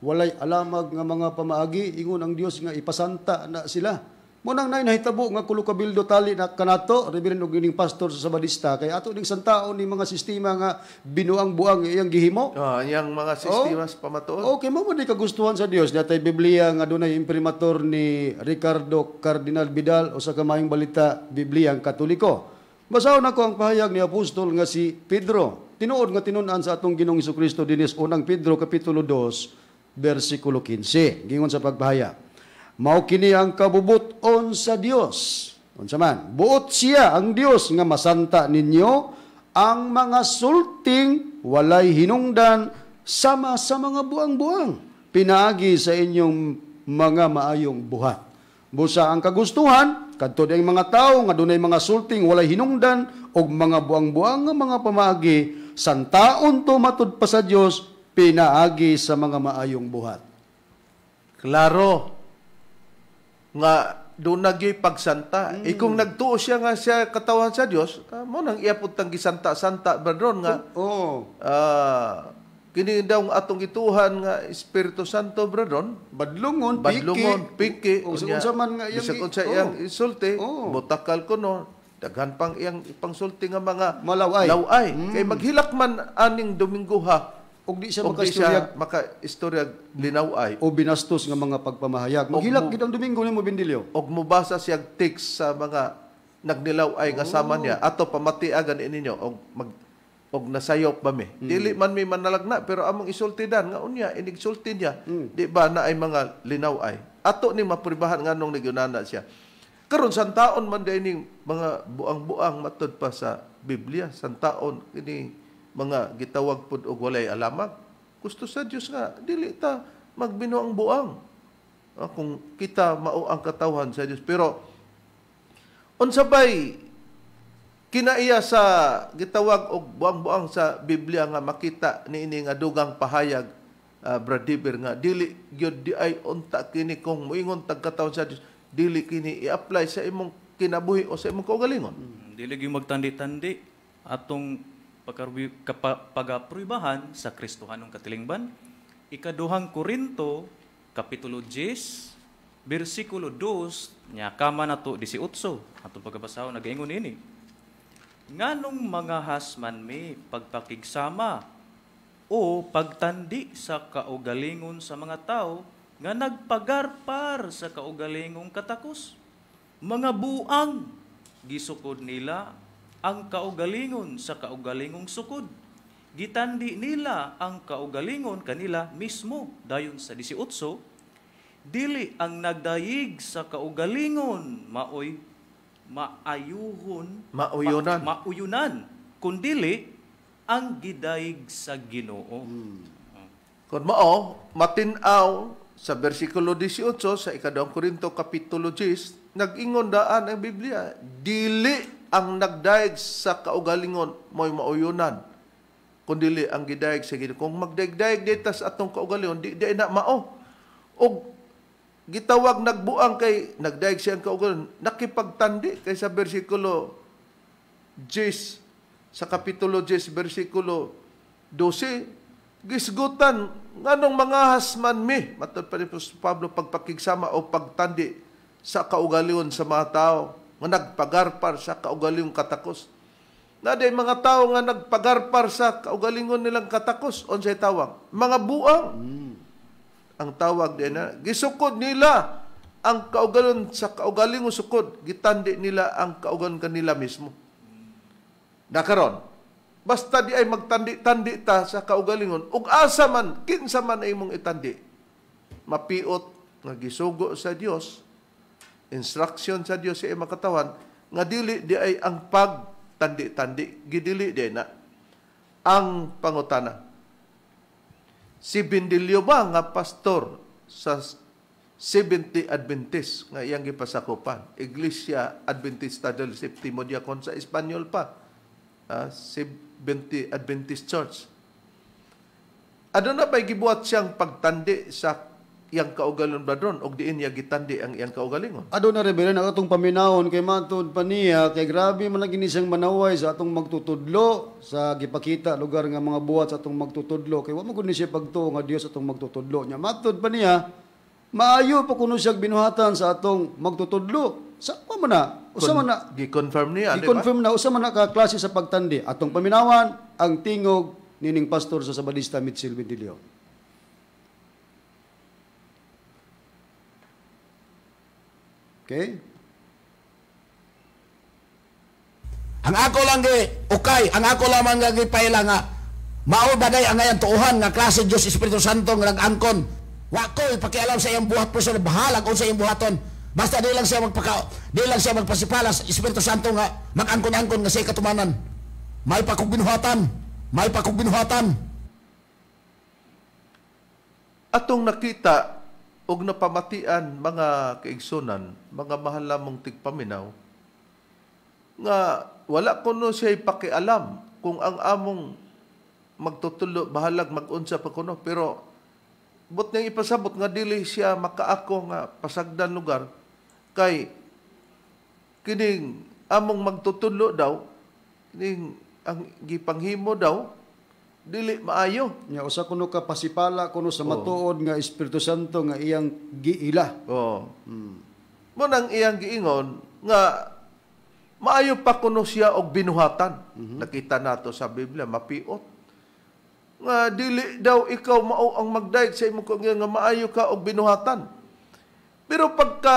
walay alamag nga mga pamaagi, ingon ang Dios nga ipasanta na sila. Mo nang nay nahitabo nga kulo kabildo tali na kanato, Reverend, og ining pastor sa Sabadista, kay ato ning santaon ni mga sistema nga binuang-buang iyang gihimo. Iyang mga sistema sa pamatuod. Okay, mo man di kagustuhan sa Dios. Datay Biblia nga dunay imprimatur ni Ricardo Cardinal Vidal o sa kamayong balita Biblia ang Katoliko. Basahon nako ang pahayag ni apostol nga si Pedro. Tinuod nga tinun-an sa atong Ginoong Hesukristo dinis unang Pedro kapitulo 2 versikulo 15. Gingon sa pagpahayag, mao kini ang kabubut-on sa Dios. Unsa man? Buot siya ang Dios nga masanta ninyo ang mga sulting walay hinungdan sama sa mga buang-buang pinaagi sa inyong mga maayong buhat. Busa ang kagustuhan kadto ang mga tawo nga dunay mga sulting walay hinungdan og mga buang-buang nga mga pamaagi, santaon to matud pa sa Dios pinaagi sa mga maayong buhat. Klaro nga doon nagyoy pagsanta. E kung nagtuo siya nga siya katawan sa Dios, mo nang iya pud tang gisanta-santa brethren nga. Kini daw atong gituhan nga Espiritu Santo brethren, badlungon, badlungon, piki, unsa man nga iyang bisag unsa iyang isulti, botakal kuno, daghan pang iyang ipangsulti nga mga malaway. Laway. Kay maghilak man aning Domingo ha, og di siya makaistorya linaway o binastos nga mga pagpamahayag. Maghilak gid ang Domingo nimo Bindilyo. Og mobasa siya text sa mga nagnilaway nga sama niya ato pamatiagan ninyo og mag og nasayop ba mi. Dili man mi manalagna pero among isultidan nga unya inigsulti niya di ba na ay mga linaway. Ato ni mapribahan nganong nagyunana siya. Karon santaon man day ning mga buang-buang matud pa sa Biblia, santaon kini mga gitawag pod og walay alamag. Gusto sa Dios nga dili ta magbinuang-buang. Kung kita mao ang katawhan sa Dios. Pero unsa bay kinaiya sa gitawag og buang-buang sa Biblia nga makita niini nga dugang pahayag, Brad Diber, nga dili gyud di ay unta kini kung moingon tag katawhan sa Dios, dili kini i-apply sa imong kinabuhi o sa imong kaugalingon. Dili gyud magtandi-tandi atong pagapruibahan sa Kristohanong katilingban. Ikaduhang Korinto, Kapitulo 10, versikulo 2, nya kama nato 18. Atong pagabasahon nagaingon ini. Nganong mga hasman mi pagpakigsama o pagtandi sa kaugalingon sa mga tao nga nagpagarpar sa kaugalingong katakos? Mga buang gisukod nila ang kaugalingon sa kaugalingong sukod. Gitandi nila ang kaugalingon kanila mismo. Dayon sa 18, dili ang nagdayig sa kaugalingon maoy maayuhon, mauyunan, mauyunan, kundili ang gidayig sa Ginoo. Kun mao matin-aw sa bersikulo 18 sa 2 Korinto kapitulo 10, nag-ingon daan ang Biblia, dili Ang nagdayeg sa kaugalingon mo'y mauyunan, kun dili ang gidayeg sa Ginoo. Kung magdayeg-dayeg dita sa atong kaugalingon, di na mao. Og gitawag nagbuang kay nagdayeg siyang kaugalingon, nakipagtandi kay sa bersikulo 10, sa kapitulo 10 bersikulo 12, gisgutan nganong mangahas man mi, matod pa ni Pablo, pagpakigsama o pagtandi sa kaugalingon sa mga tao nga nagpagarpar sa kaugalingong katakos. Naday mga tao nga nagpagarpar sa kaugalingon nilang katakos, unsay tawag? Mga buang. Ang tawag din na gisukod nila ang kaugalingon sa kaugalingong sukod, gitandi nila ang kaugalingon kanila mismo. Nakaron, basta di ay magtandi-tandi ta sa kaugalingon, ug asa man, kinsa man ay imong itandi, mapiot nga gisugo sa Dios, instruction sa Dios sa imong katawan, nga dili di ay ang pagtandi-tandi, gidili di na. Ang pangutana, si Bindilio ba nga pastor sa 70 Adventist nga iyang gipasakupan, Iglesia Adventista del Septimo Diakon sa Espanyol pa, 70 Adventist Church. Ano na ba'y gibuhat siyang pagtandi sa iyang kaugalingon bladron og diin niya gitandi ang iyang kaugalingon? Aduna Reverend, ang atong paminawon kay matud pa niya kay grabe man lagi ni siyang manaway sa atong magtutudlo sa gipakita lugar nga mga buhat sa atong magtutudlo kay wa man gud ni siya pagtuo nga Dios atong magtutudlo niya. Matud pa niya maayo pa kuno siya binuhatan sa atong magtutudlo. Sa pa man na usa man na gi-confirm niya, di ba? Gi-confirm na usa man na ka klase sa pagtandi. Atong paminawan ang tingog nining pastor sa Sabadista Mitchell Bentilio. Okay? Ang ako lang gi ukay, ang ako lamang gi paila nga mao ba day ang ngayon tuohan nga klase Dios Espiritu Santo nga nag-angkon. Wa ko ipakialam sa iyang buhat personal, bahalag unsa iyang buhaton. Basta di lang siya magpasipalas Espiritu Santo nga mag-angkon-angkon nga siya katumanan. May pa kog binuhatan, may pa kog binuhatan. Atong nakita og napamatian mga kaigsunan, mga mahal lamang tigpaminaw, nga wala kuno siya ipakialam kung ang among magtutulo bahalag magunsa pa kuno, pero but niyang ipasabot nga dili siya makaako nga pasagdan lugar kay kining among magtutulo daw, kining ang gipanghimo daw dili maayo. Nya usa kuno ka pasipala kuno sa matuod nga Espiritu Santo nga iyang giila. Oh. Mo nang iyang giingon nga maayo pa kuno siya og binuhatan. Nakita nato sa Biblia mapiot nga dili daw ikaw mao ang magdayeg sa imong kaugalingon nga maayo ka og binuhatan. Pero pagka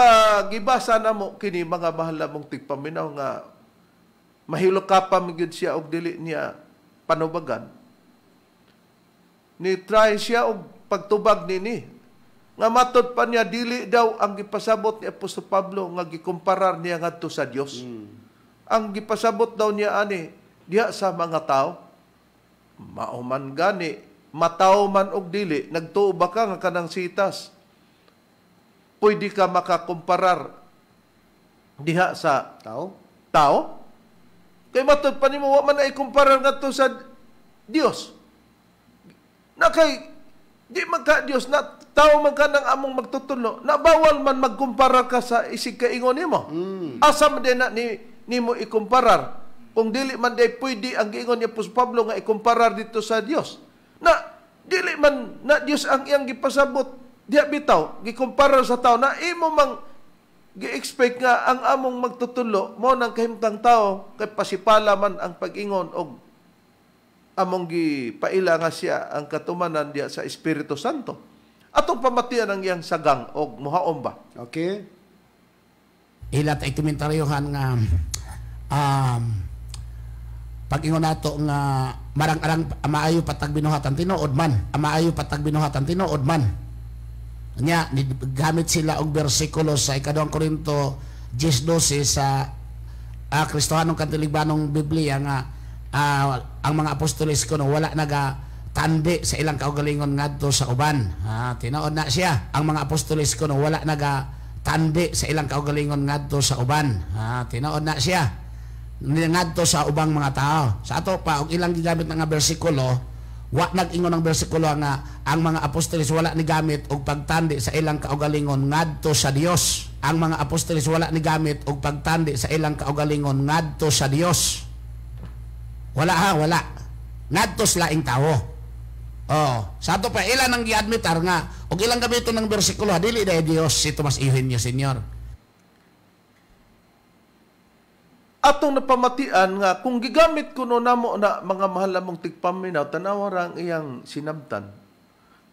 gibasa namo kini mga mahal namong tigpaminaw nga mahilo ka pa magyud siya og dili niya panubagan, ni try siya og pagtubag nini nga matod pa niya dili daw ang gipasabot ni Apostol Pablo nga gikumparar niya ngadto sa Dios. Ang gipasabot daw niya ani diha sa mga tao, mao man gani mataw man og dili, nagtuo ba ka nga kanang sitas pwede ka makakumparar diha sa tao? Tao? Kay matod pa nimo wa man na ikumparar ngadto sa Dios. Na kay di man ka Dios, na tao man ka ng among magtutulo, na bawal man magkumpara ka sa isig kaingon nimo. Asa man din na nimo ikumparar kung dili man day pwede ang giingon ni Apostol Pablo nga ikumparar dito sa Dios. Na dili man na Dios ang iyang gipasabot diha bitaw, gikumparar sa tao, na imo mang gi-expect nga ang among magtutulo mo nang kahimtang tao kay pasipala man ang pag-ingon og among gipaila nga siya ang katumanan diya sa Espiritu Santo. Atong pamatian ang iyang sagang og muhaom ba? Okay. Ilat ay komentaryohan nga pag-ingon nato nga marang-arang maayo patag binuhatan tinuod man, maayo patag binuhatan tinuod man. Nya gamit sila og bersikulo sa 2 Korinto 10:12 sa Kristohanong Katolikbanong Biblia nga ang mga apostoles kuno wala naga tandi sa ilang kaugalingon ngadto sa uban. Tinuod na siya. Ang mga apostoles kuno wala naga tandi sa ilang kaugalingon ngadto sa uban. Tinuod na siya. ngadto sa ubang mga tao. Sa ato pa og ilang gigamit nga bersikulo, wa nag-ingon ang bersikulo nga ang mga apostoles wala ni gamit og pagtandi sa ilang kaugalingon ngadto sa Dios. Ang mga apostoles wala ni gamit og pagtandi sa ilang kaugalingon ngadto sa Dios. Wala ha, wala. Ngadto sa laing tawo. Oh, sa ato pa ilan ang giadmitar nga og ilang gamiton ng bersikulo, dili dahil Dios si Tomas Eugenio Senior. Atong napamatian nga kung gigamit kuno namo na mga mahal namong tigpaminaw, tanawa ra ang iyang sinabtan.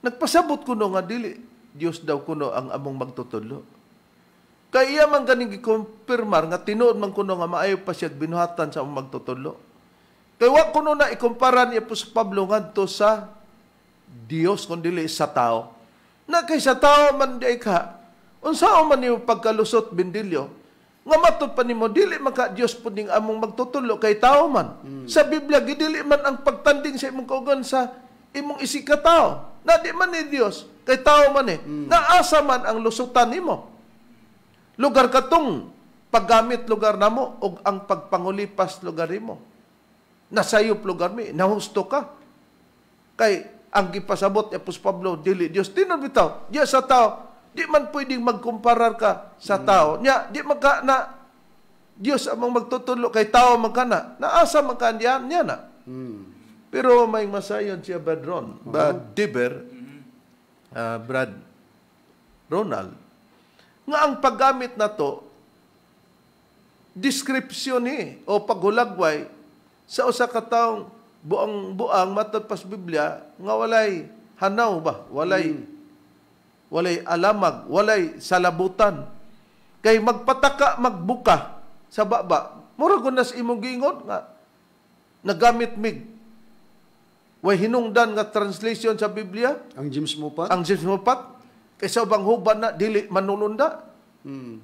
Nagpasabot kuno nga dili Dios daw kuno ang among magtutudlo. Kay iya man ganing gikumpirmar nga tinuod man kuno nga maayo pa siya binuhatan sa among magtutudlo. Kay wa kuno na ikumpara ni Apostol Pablo ngadto sa Dios kun dili sa tao. Na kay sa tao man di ka, unsaon man nimo pagkalusot bindilyo nga matod pa nimo dili man ka Dios pud ning among magtutudlo kay tao man. Sa Biblia gidili man ang pagtanding sa imong kaugan sa imong isig ka tao. Na di man ni Dios kay tao man eh. Naasa man ang lusutan nimo. Lugar katong paggamit lugar namo og ang pagpangulipas lugar nimo. Nasayop lugar mi, nahusto ka. Kay ang gipasabot ni Apostol Pablo dili Dios tinuod bitaw. Diya sa tao di man pwedeng magkumparar ka sa tao. Nya, di man ka na Diyos among magtutudlo kay tao man ka na. Naasa man ka niya, niya na. Pero may masayon siya Brad Ron, Brad Diber, Brad Ronald, nga ang paggamit na to, description ni o paghulagway sa usa ka taong buang-buang matod pas Biblia nga walay hanaw ba, walay walay alamag, walay salabutan. Kay magpataka, magbuka sa baba. Mura ko nas imong giingon nga nagamit mig. Way hinungdan nga translation sa Biblia. Ang James Moffat. Ang James Moffat. Kay sa ubang huban na dili manununda.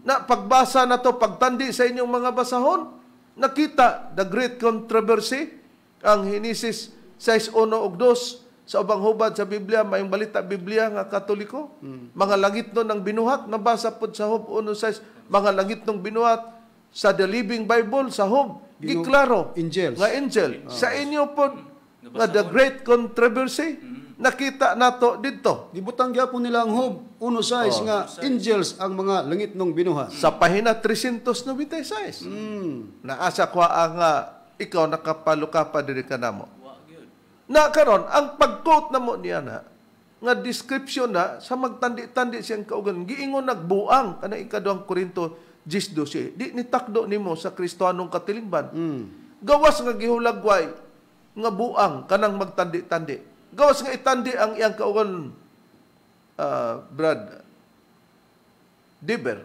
Na pagbasa na to, pagtandi sa inyong mga basahon, nakita the great controversy, ang Henesis 6:1 ug 2, sa ubang hubad sa Biblia, mayong balita Biblia nga Katoliko. Mga langit nun ang binuhat, nabasa pod sa Job 1:6, mga langit nung binuhat sa The Living Bible, sa Job, giklaro, angels. Nga angel. Sa inyo pod, nga the great controversy, nakita nato dito. Gibutang gyapon nila ang Job 1:6 nga angels ang mga langit nung binuhat. Sa pahina 396. Naasa kwa ang ikaw nakapaluka pa diri ka namo. Na karon ang pag-quote namo niya na nga description na sa magtandi-tandi siyang kaugan giingon nagbuang kana 2 Korinto 10:12 di ni takdo nimo sa Kristohanong katilingban. Gawas nga gihulagway nga buang kanang magtandi-tandi. Gawas nga itandi ang iyang kaugan, Brad Diber.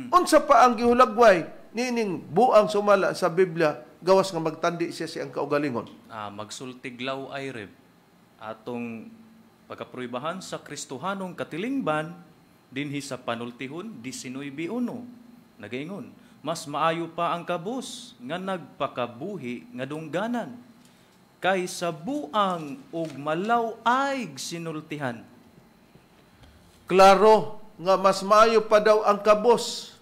Unsa pa ang gihulagway niining buang sumala sa Biblia gawas nga magtandi siya siyang kaugalingon? Magsultiglaw ay reb atong pagkapruibahan sa Kristohanong katilingban dinhi sa panultihon 19:1 nagaingon, mas maayo pa ang kabus nga nagpakabuhi nga dungganan kaysa buang ug malaw-ay sinultihan. Klaro nga mas maayo pa daw ang kabus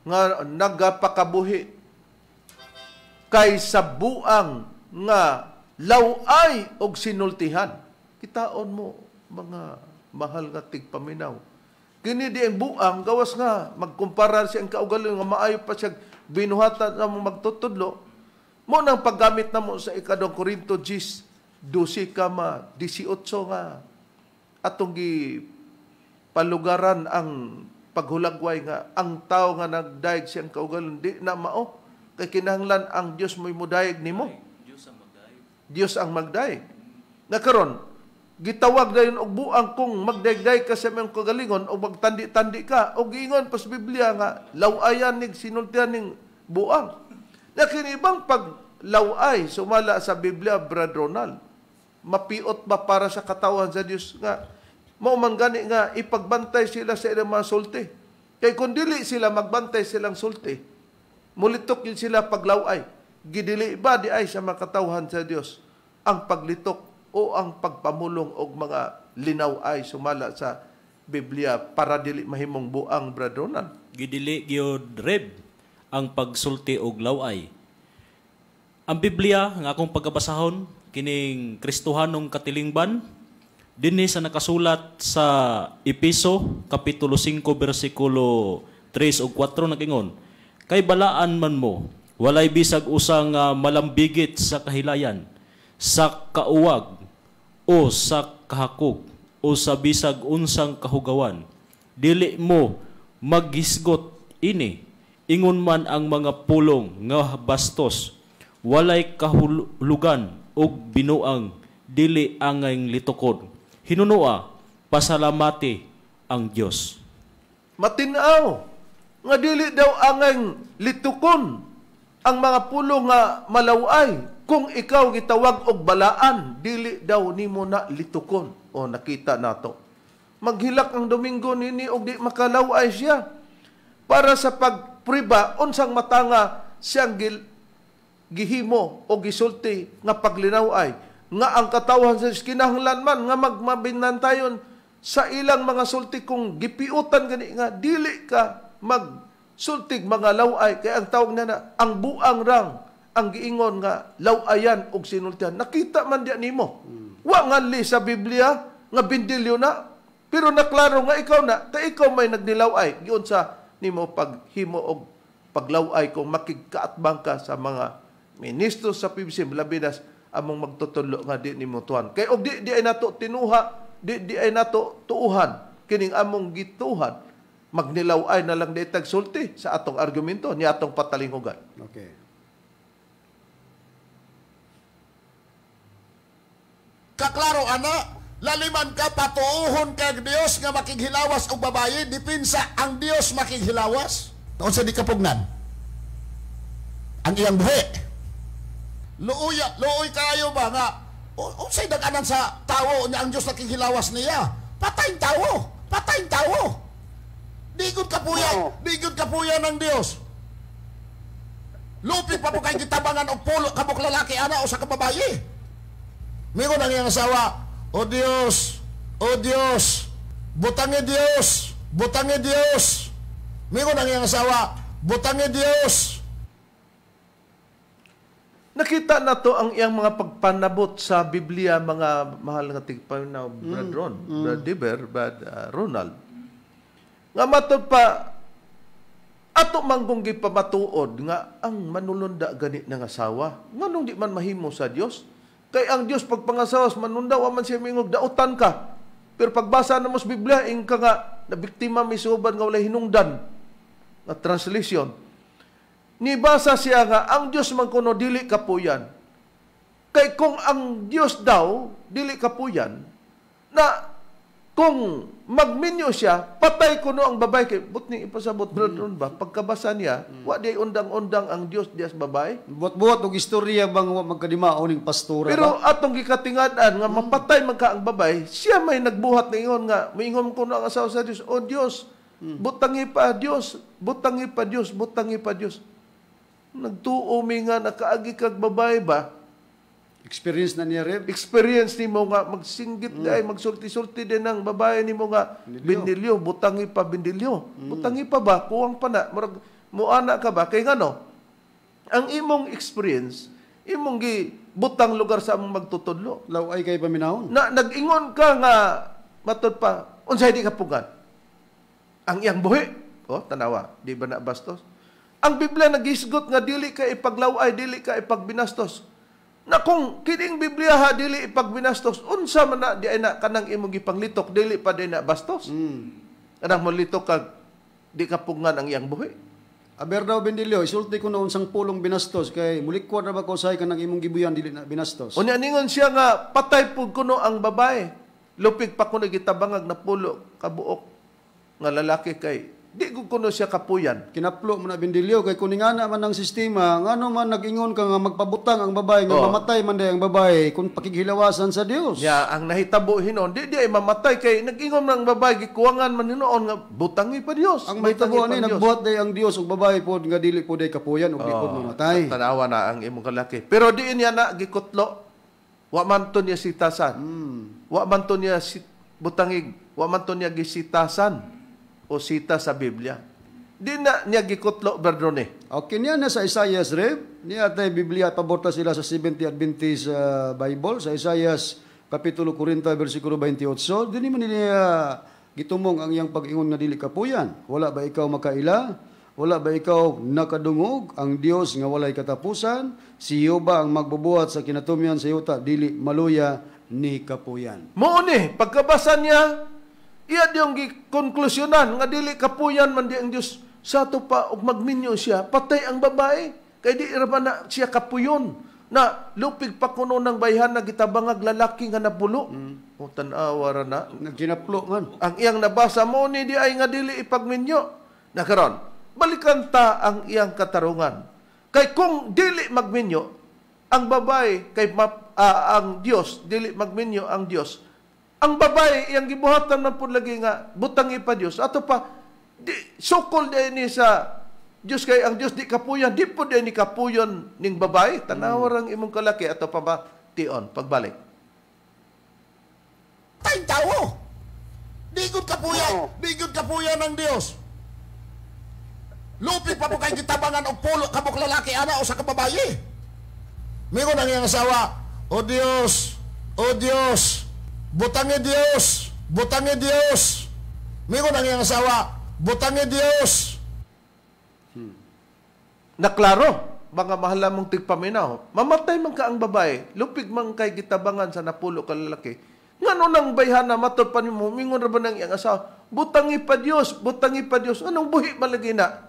nga nagapakabuhi kaysa buang nga law-ay og sinultihan. Kitaon mo mga mahal nga tigpaminaw. Kini di ang buang gawas nga magkumpara siya ang kaugalingon nga maayo pa siya binuhatan sa mong magtutudlo. Mo nang paggamit namo sa 2 Korinto 10:12 kama 18 nga atong gipalugaran ang paghulagway nga ang tao nga nagdayeg siyang kaugalingon di na mao kay kinahanglan ang Dios mo'y mudayeg nimo. Dios ang magdayeg. Na karon gitawag dayon og buang kung magdayeg-dayeg ka sa imong kagalingon o magtandi-tandi ka o giingon pas Biblia nga law-ayan nig sinultian ning buang. Na kini ibang paglaw-ay sumala sa Biblia, Brad Ronald, mapiot ba para sa katawan sa Dios nga mao man gani nga ipagbantay sila sa ilang mga sulti. Kay kun dili sila magbantay silang sulti, mulitok yun sila paglaw-ay. Gidili ba di ay sa mga katawhan sa Dios ang paglitok o ang pagpamulong og mga linaw-ay sumala sa Biblia para dili mahimong buang, Brad Ronald? Gidili gyud reb ang pagsulti og laway. Ang Biblia nga akong pagkabasahon kining Kristohanong katilingban dinhi sa nakasulat sa Epeso kapitulo 5 bersikulo 3 ug 4 nagingon, kay balaan man mo walay bisag usa nga malambigit sa kahilayan, sa kauwag o sa kahakog o sa bisag unsang kahugawan, dili mo maghisgot ini, ingon man ang mga pulong nga bastos, walay kahulugan ug binuang dili angay litukod. Hinunua, pasalamati ang Dios. Matinaw nga dili daw angay litukon ang mga pulong nga malaway. Kung ikaw gitawag og balaan, dili daw nimo na litukon. O nakita nato. Maghilak ang Domingo nini og di makalaway siya. Para sa pagpriba unsang matanga siyang gihimo o gisulti nga paglinaway nga ang katawhan sa kinahanglan man nga magmabinantayon sa ilang mga sulti kung gipiutan gani nga dili ka magsultig mga laway, kay ang tawag na ang buang rang ang giingon nga lawayan og sinultihan. Nakita man diya nimo. Wa nganli sa Biblia nga bindilyo na, pero naklaro nga ikaw na kay ikaw may nagnilaway giunsa nimo paghimo og paglaway kung makigkaatbang ka sa mga ministro sa PBC, labi na among magtutudlo nga di nimo tuan. Kay og di ay nato tinuha, di ay nato tuuhan kining among gituhan, magnilaway na lang di tagsulti sa atong argumento ni atong patalingugan. Okay. Kaklaro ana, laliman ka patuuhon kag Dios nga makighilawas og babaye, dipinsa ang Dios makighilawas. Unsa di kapugnan? Ang iyang buhi. Luoy, luoy kayo ba nga unsay daganan sa tawo nya ang Dios nakighilawas niya? Patay tawo, patay tawo. Di gud kapuya, di gud kapuya ng Dios. Lupi pa po kay gitabangan og pulo kabuk lalaki ana o sa kababaye. Mingon ang iyang asawa, O Dios, O Dios, butangi Dios, butangi Dios. Mingon ang iyang asawa, butangi Dios. Nakita na to ang iyang mga pagpanabot sa Biblia, mga mahal nga tigpaminaw, Brad Ron, Brad Diber, Brad Ronald. Nga matod pa, ato manggong gipamatuod nga ang manulunda gani ng asawa, nganong di man mahimo sa Dios? Kay ang Dios pagpangasawas manunda wa man siya mingog dautan ka. Pero pagbasa na mo sa Biblia ing ka nga nabiktima misuban nga walay hinungdan nga translation. Nibasa siya nga ang Dios man kuno dili kapuyan. Kay kung ang Dios daw dili kapuyan na kung magminyo siya patay kuno ang babae. Kay but ni ipasabot Brad Ron ba pagkabasa niya wa di undang-undang ang Dios dias babae. Buot-buot og istorya bang wa magkadimao ning pastora. Pero ba? Atong gikatingad-an nga mapatay man ka ang babae, siya may nagbuhat ningon nga moingon kuno ang asawa sa Dios, O Dios, butangi pa Dios, butangi pa Dios, butangi pa Dios. Nagtuo mi nga nakaagi kag babae ba? Experience na niya, Reb. Experience nimo nga magsinggit dai, magsulti-sulti din ang babae nimo nga bindilyo, butangi pa bindilyo. Butangi pa ba? Kuwang pa na. Murag muana ka ba? Kay ngano? Ang imong experience, imong gibutang lugar sa among magtutudlo. Laway kay paminahon. Na nag-ingon ka nga matod pa, unsay di kapugan? Ang iyang buhi. Oh, tanawa, di ba na bastos? Ang Biblia nagisgot nga dili ka ipaglaway, dili ka ipagbinastos. Na kung kining Biblia ha dili ipagbinastos, unsa man na di ay na kanang imong gipanglitok dili pa di na bastos. Kanang molitok ka di ka pugnan ang iyang buhi. Aber daw bindilyo, isulti ko na unsang pulong binastos kay mulikwad ra ba ko say kanang imong gibuyan dili na binastos. Unya ningon siya nga patay pud kuno ang babae. Lupig pa kuno gitabangag na pulo kabuok nga lalaki kay di ko kuno siya kapuyan. Kinaplo mo na bindilyo kay kuningana man ang sistema, ngano man nag-ingon ka nga magpabutang ang babae nga mamatay man day ang babae kung pakighilawasan sa Dios. Ya, ang nahitabo hinon di ay mamatay kay nag-ingon man ang babae gikuwangan man hinuon nga butangi pa Dios. Ang mahitabo ani nagbuhat day ang Dios ug babae pod nga dili pod day kapuyan ug di pod mamatay. Tanawa na ang imong kalaki. Pero di niya na gikutlo. Wa man to niya sitasan. Wa man to niya butangig, wa man to niya gisitasan o sita sa Biblia. Di na niya gikutlo, Berdone. Okay niya na sa Isaiah, Reb. Niya tay Biblia paborta sila sa 70 Adventist Bible sa Isaias kapitulo 40 bersikulo 28. Dili man niya gitumong ang iyang pag-ingon nga dili kapuyan. Wala ba ikaw makaila? Wala ba ikaw nakadungog ang Dios nga walay katapusan? Si Jehova ang magbubuhat sa kinatumyan sa yuta, dili maluya ni kapuyan. Mao ni pagkabasa niya, iya diyong gikonklusyonan nga dili kapuyan man di ang Dios. Sa ato pa og magminyo siya, patay ang babae. Kay di ra ba na siya kapuyon na lupig pa kuno ng bayhan na gitabangag lalaki nga napulo. O tan-awa ra na. Nagkinaplo man. Ang iyang nabasa mo ni di ay nga dili ipagminyo. Na karon, balikan ta ang iyang katarungan. Kay kung dili magminyo ang babae kay ang Dios, dili magminyo ang Dios. Ang babae iyang gibuhatan man pud lagi nga butangi pa Dios. Ato pa di sukol di ni sa Dios kay ang Dios di kapuyan, di pud ni kapuyon ning babae. Tanawa rang imong kalaki ato pa ba tion pagbalik. Tayong tao. Di gud kapuyan, di gud kapuyan ang Dios. Lupi pa po kay gitabangan og pulo ka buok lalaki ana o sa kababaye. Mingon ang iyang asawa, O Dios, O Dios, butangi Dios, butangi Dios. Mingon ang iyang asawa, butangi Dios. Naklaro, mga mahal mong tigpaminaw, mamatay man ka ang babae, lupig man kay gitabangan sa napulo ka lalaki. Ngano nang bayhana matod pa nimo, mingon ra ba nang iyang asawa, butangi pa Dios, butangi pa Dios. Anong buhi malagi na?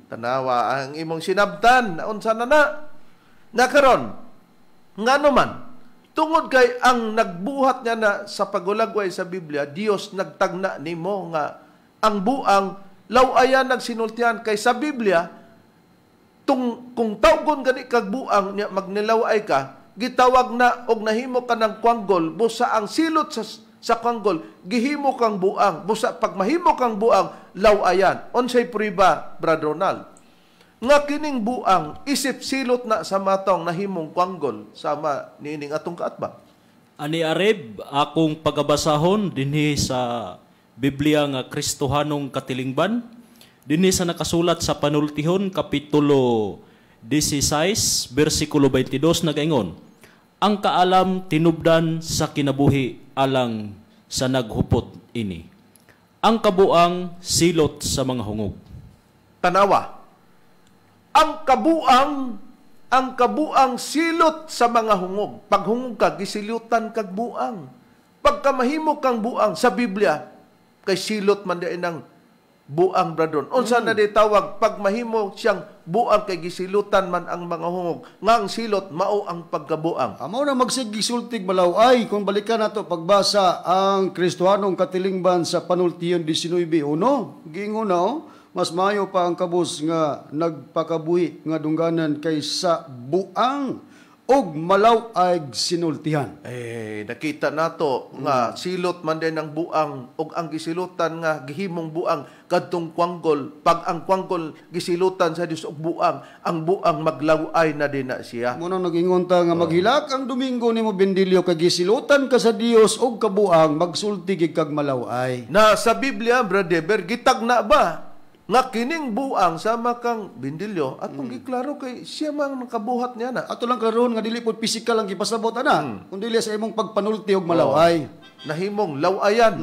Tanawa ang imong sinabtan, naunsa na na. Nakaron, ngano man, tungod kay ang nagbuhat niya na sa pagulagway sa Biblia, Dios nagtagna nimo nga ang buang lawayan nagsinultihan kay sa Biblia, kung tawgon gani kag buang niya magnilaway ka, gitawag na og nahimo ka ng kwanggol, busa ang silot sa kwanggol, gihimo kang buang, busa pag mahimo kang buang, lawayan. Unsay prueba, Brad Ronald? Nga kining buang isip silot na sa matong nahimong kwanggol sama niining atong kaatbang. Ani Areb, akong pagabasahon dinhi sa Biblia nga Kristohanong katilingban, dinhi sa nakasulat sa Panultihon kapitulo 16 bersikulo 22 nagaingon, ang kaalam tinubdan sa kinabuhi alang sa naghupot ini. Ang kabuang silot sa mga hungog. Tanawa. Ang kabuang silot sa mga hungog. Paghungog ka, gisilutan kag buang. Pagka mahimo kang buang sa Biblia, kay silot man di ng buang, bradon. Unsa na di tawag pag mahimo siyang buang kay gisilutan man ang mga hungog. Nga ang silot mao ang pagkabuang. Amo na magsigisultig malaway kung balikan nato pagbasa ang Kristohanong katilingban sa Panultiyon 19:1. Giingon na oh, mas maayo pa ang kabus nga nagpakabuhi nga dungganan kaysa buang og malaw-ay sinultihan. Eh, nakita nato nga silot man din ang buang og ang gisilutan nga gihimong buang kadtong kwanggol. Pag ang kwanggol gisilutan sa Dios og buang, ang buang maglaw-ay na din na siya. Muna nag-ingon ta nga maghilak ang Domingo nimo Bendilyo kay gisilutan ka sa Dios og kabuang magsulti gid kag malaw-ay. Na sa Biblia, Brother Deber, gitagna ba nga kining buang sama kang Bindilyo atong giklaro kay siya man nakabuhat niya na. Ato lang klarohon nga dili pud physical ang gipasabot ana, kun dili sa imong pagpanulti og malaway. Nahimong lawayan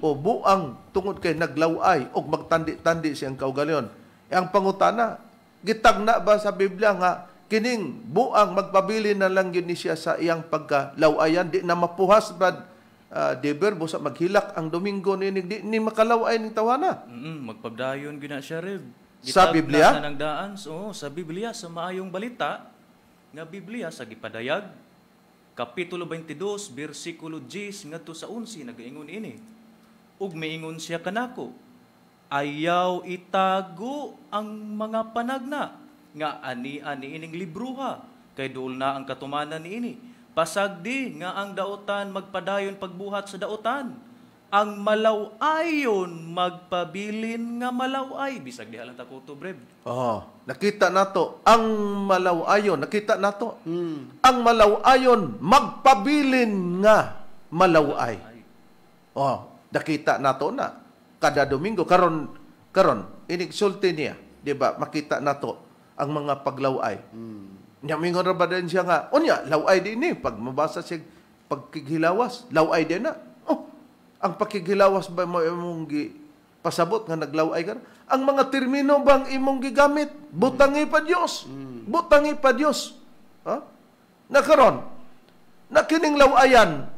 o buang tungod kay naglaway og magtandi-tandi siyang kaugalyon. E ang pangutana, gitagna ba sa Biblia nga kining buang magpabili na lang gyud ni siya sa iyang pagkalawayan, di na mapuhas brad Deber, busa maghilak ang Domingo ni di ni makalaway ning tawana. Magpabdayon gyud na siya Rev. Sa Biblia? Na nang daan, oh, sa Biblia sa maayong balita nga Biblia sa gipadayag kapitulo 22 bersikulo 10 ngadto sa 11 nagaingon ini. Ug miingon siya kanako, ayaw itago ang mga panagna nga ani-ani ining libruha kay duol na ang katumanan niini. Pasagdi nga ang daotan magpadayon pagbuhat sa daotan. Ang malaw-ayon magpabilin nga malaw-ay. Bisag diha lang takuto, Breb. Oh, nakita nato ang malaw-ayon, nakita nato. Ang malaw-ayon magpabilin nga malaw-ay. Oh, nakita nato na kada Domingo karon inig sulti niya, di ba? Makita nato ang mga paglaway. Nya mingon ra ba din siya nga, unya laway din ni pag mabasa siya pagkighilawas, laway din na. Oh, ang pakighilawas ba mo imong gi pasabot nga naglaway ka? Ang mga termino bang imong gigamit, butangi pa Dios. Butangi pa Dios. Ha? Nakaron, na kining lawayan,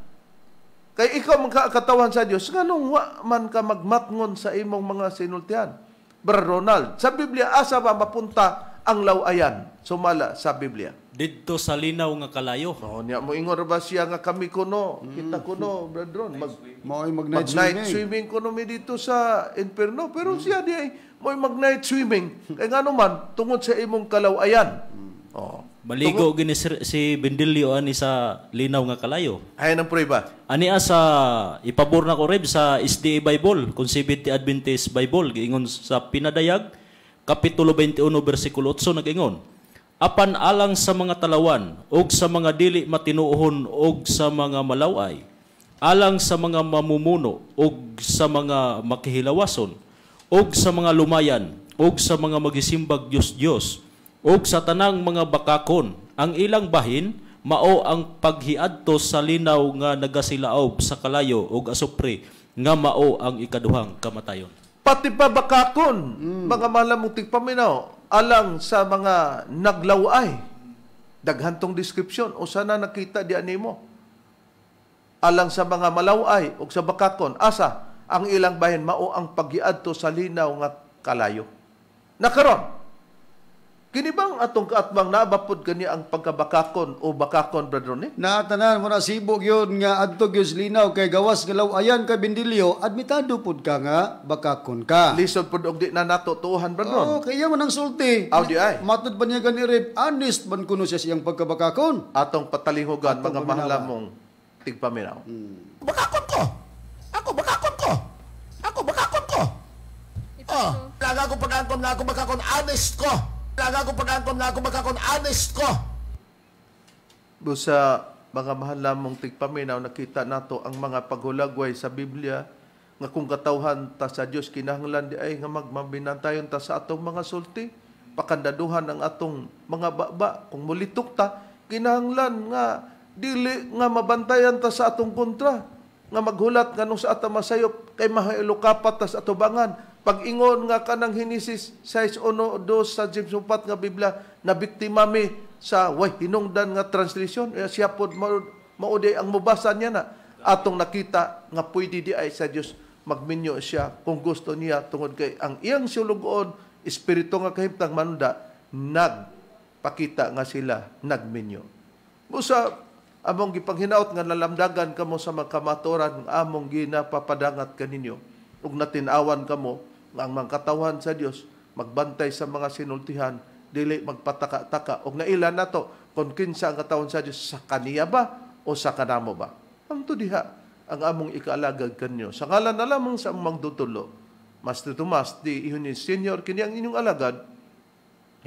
kay ikaw man katawan sa Dios, nganong wa man ka magmatngon sa imong mga sinultihan? Brother Ronald, sa Biblia, asa ba mapunta ang lawayan sumala sa Biblia? Didto sa linaw nga kalayo. No, niya mo ingon ba siya nga kami kuno, kita kuno, Brother Ron, mag night swimming. Swimming kuno mi dito sa Inferno, pero siya di ay mo'y mag night swimming. Kay ngano man tungod sa imong kalawayan. Oh. Maligo gini si Bendilio ani sa linaw nga kalayo. Ay nang prueba. Ani sa ipabor na ko reb sa SDA Bible, kung Seventh-day Adventist Bible, giingon sa Pinadayag kapitulo 21 bersikulo 8 nag-ingon. Apan alang sa mga talawan og sa mga dili matinuohon og sa mga malaway, alang sa mga mamumuno og sa mga makihilawason, og sa mga lumayan og sa mga magisimbag Dios-Dios, og sa tanang mga bakakon, ang ilang bahin mao ang paghiadto sa linaw nga nagasilaob sa kalayo og asupre nga mao ang ikaduhang kamatayon. Pati pa bakakon, mga malamong tigpaminaw, alang sa mga naglaway. Daghan tong description, o sana nakita di animo. Alang sa mga malaway og sa bakakon, asa ang ilang bahin mao ang paghiadto sa linaw nga kalayo. Nakaron, kini bang atong kaatbang naabapod kani ang pagkabakakon o bakakon, Brother Ronnie? Naatanan mo na sibog yun nga adto gyud linaw kay gawas nga lawayan kay Bendilio, admitado pud ka nga bakakon ka. Lisod pud og di na nato tuohan, Brother Ron. Oh, kaya man ang sulti. Aw di ay. Matud ba niya gani rib, honest man kuno siya siyang pagkabakakon. Atong patalihugan mga mahal mong tigpaminaw. Bakakon ko. Ako bakakon ko. Ako bakakon ko. Oh, laga ko pag-angkon nga ako bakakon, honest ko. Laga ko pag-angkon nga ako bakakon, honest ko. Busa mga mahal namong tigpaminaw, nakita nato ang mga paghulagway sa Biblia nga kung katawhan ta sa Dios kinahanglan di ay nga magmabinantayon ta sa atong mga sulti, pakandaduhan ang atong mga baba. Kung mulitok ta, kinahanglan nga dili nga mabantayan ta sa atong kontra, nga maghulat nganong sa ata masayop kay mahailukapat ta sa atubangan. Pag-ingon nga kanang Henesis 6:1-2 sa James 4 nga Biblia, na biktima mi sa way hinungdan nga translation, siya pod mauday ang mubasa niya na atong nakita nga pwede di ay sa Dios magminyo siya kung gusto niya, tungod kay ang iyang sulugoon espiritu nga kahimtang manunda nagpakita nga sila nagminyo. Busa among gipanghinaot nga nalamdagan kamo sa mga kamatuoran nga among ginapapadangat kaninyo ug natin-awan kamo nga ang mga katawhan sa Dios magbantay sa mga sinultihan, dili magpataka-taka og naila nato kung kinsa ang katawhan sa Dios, sa kaniya ba o sa kanamo ba. Amto diha ang among ikaalagag kanyo. Sa ngalan na lamang sa among magdutulo, Master Tomas D. Eugenio Senior, kini ang inyong alagad,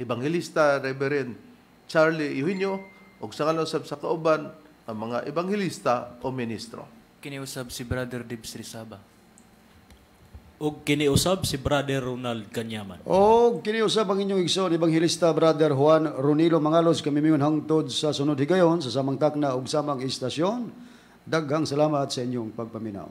Evangelista Reverend Charlie Eugenio, ug sa ngalan usab sa kauban ang mga ebanghelista o ministro. Kini usab si Brother Dibs Rizaba. Og kiniusab si Brother Ronald Kanyaman. Og kiniusab ang inyong igsoon, Ebanghelista Brother Juan Ronilo Mangalos. Kami mingon hangtod sa sunod higayon sa samang takna ug samang istasyon. Daghang salamat sa inyong pagpaminaw.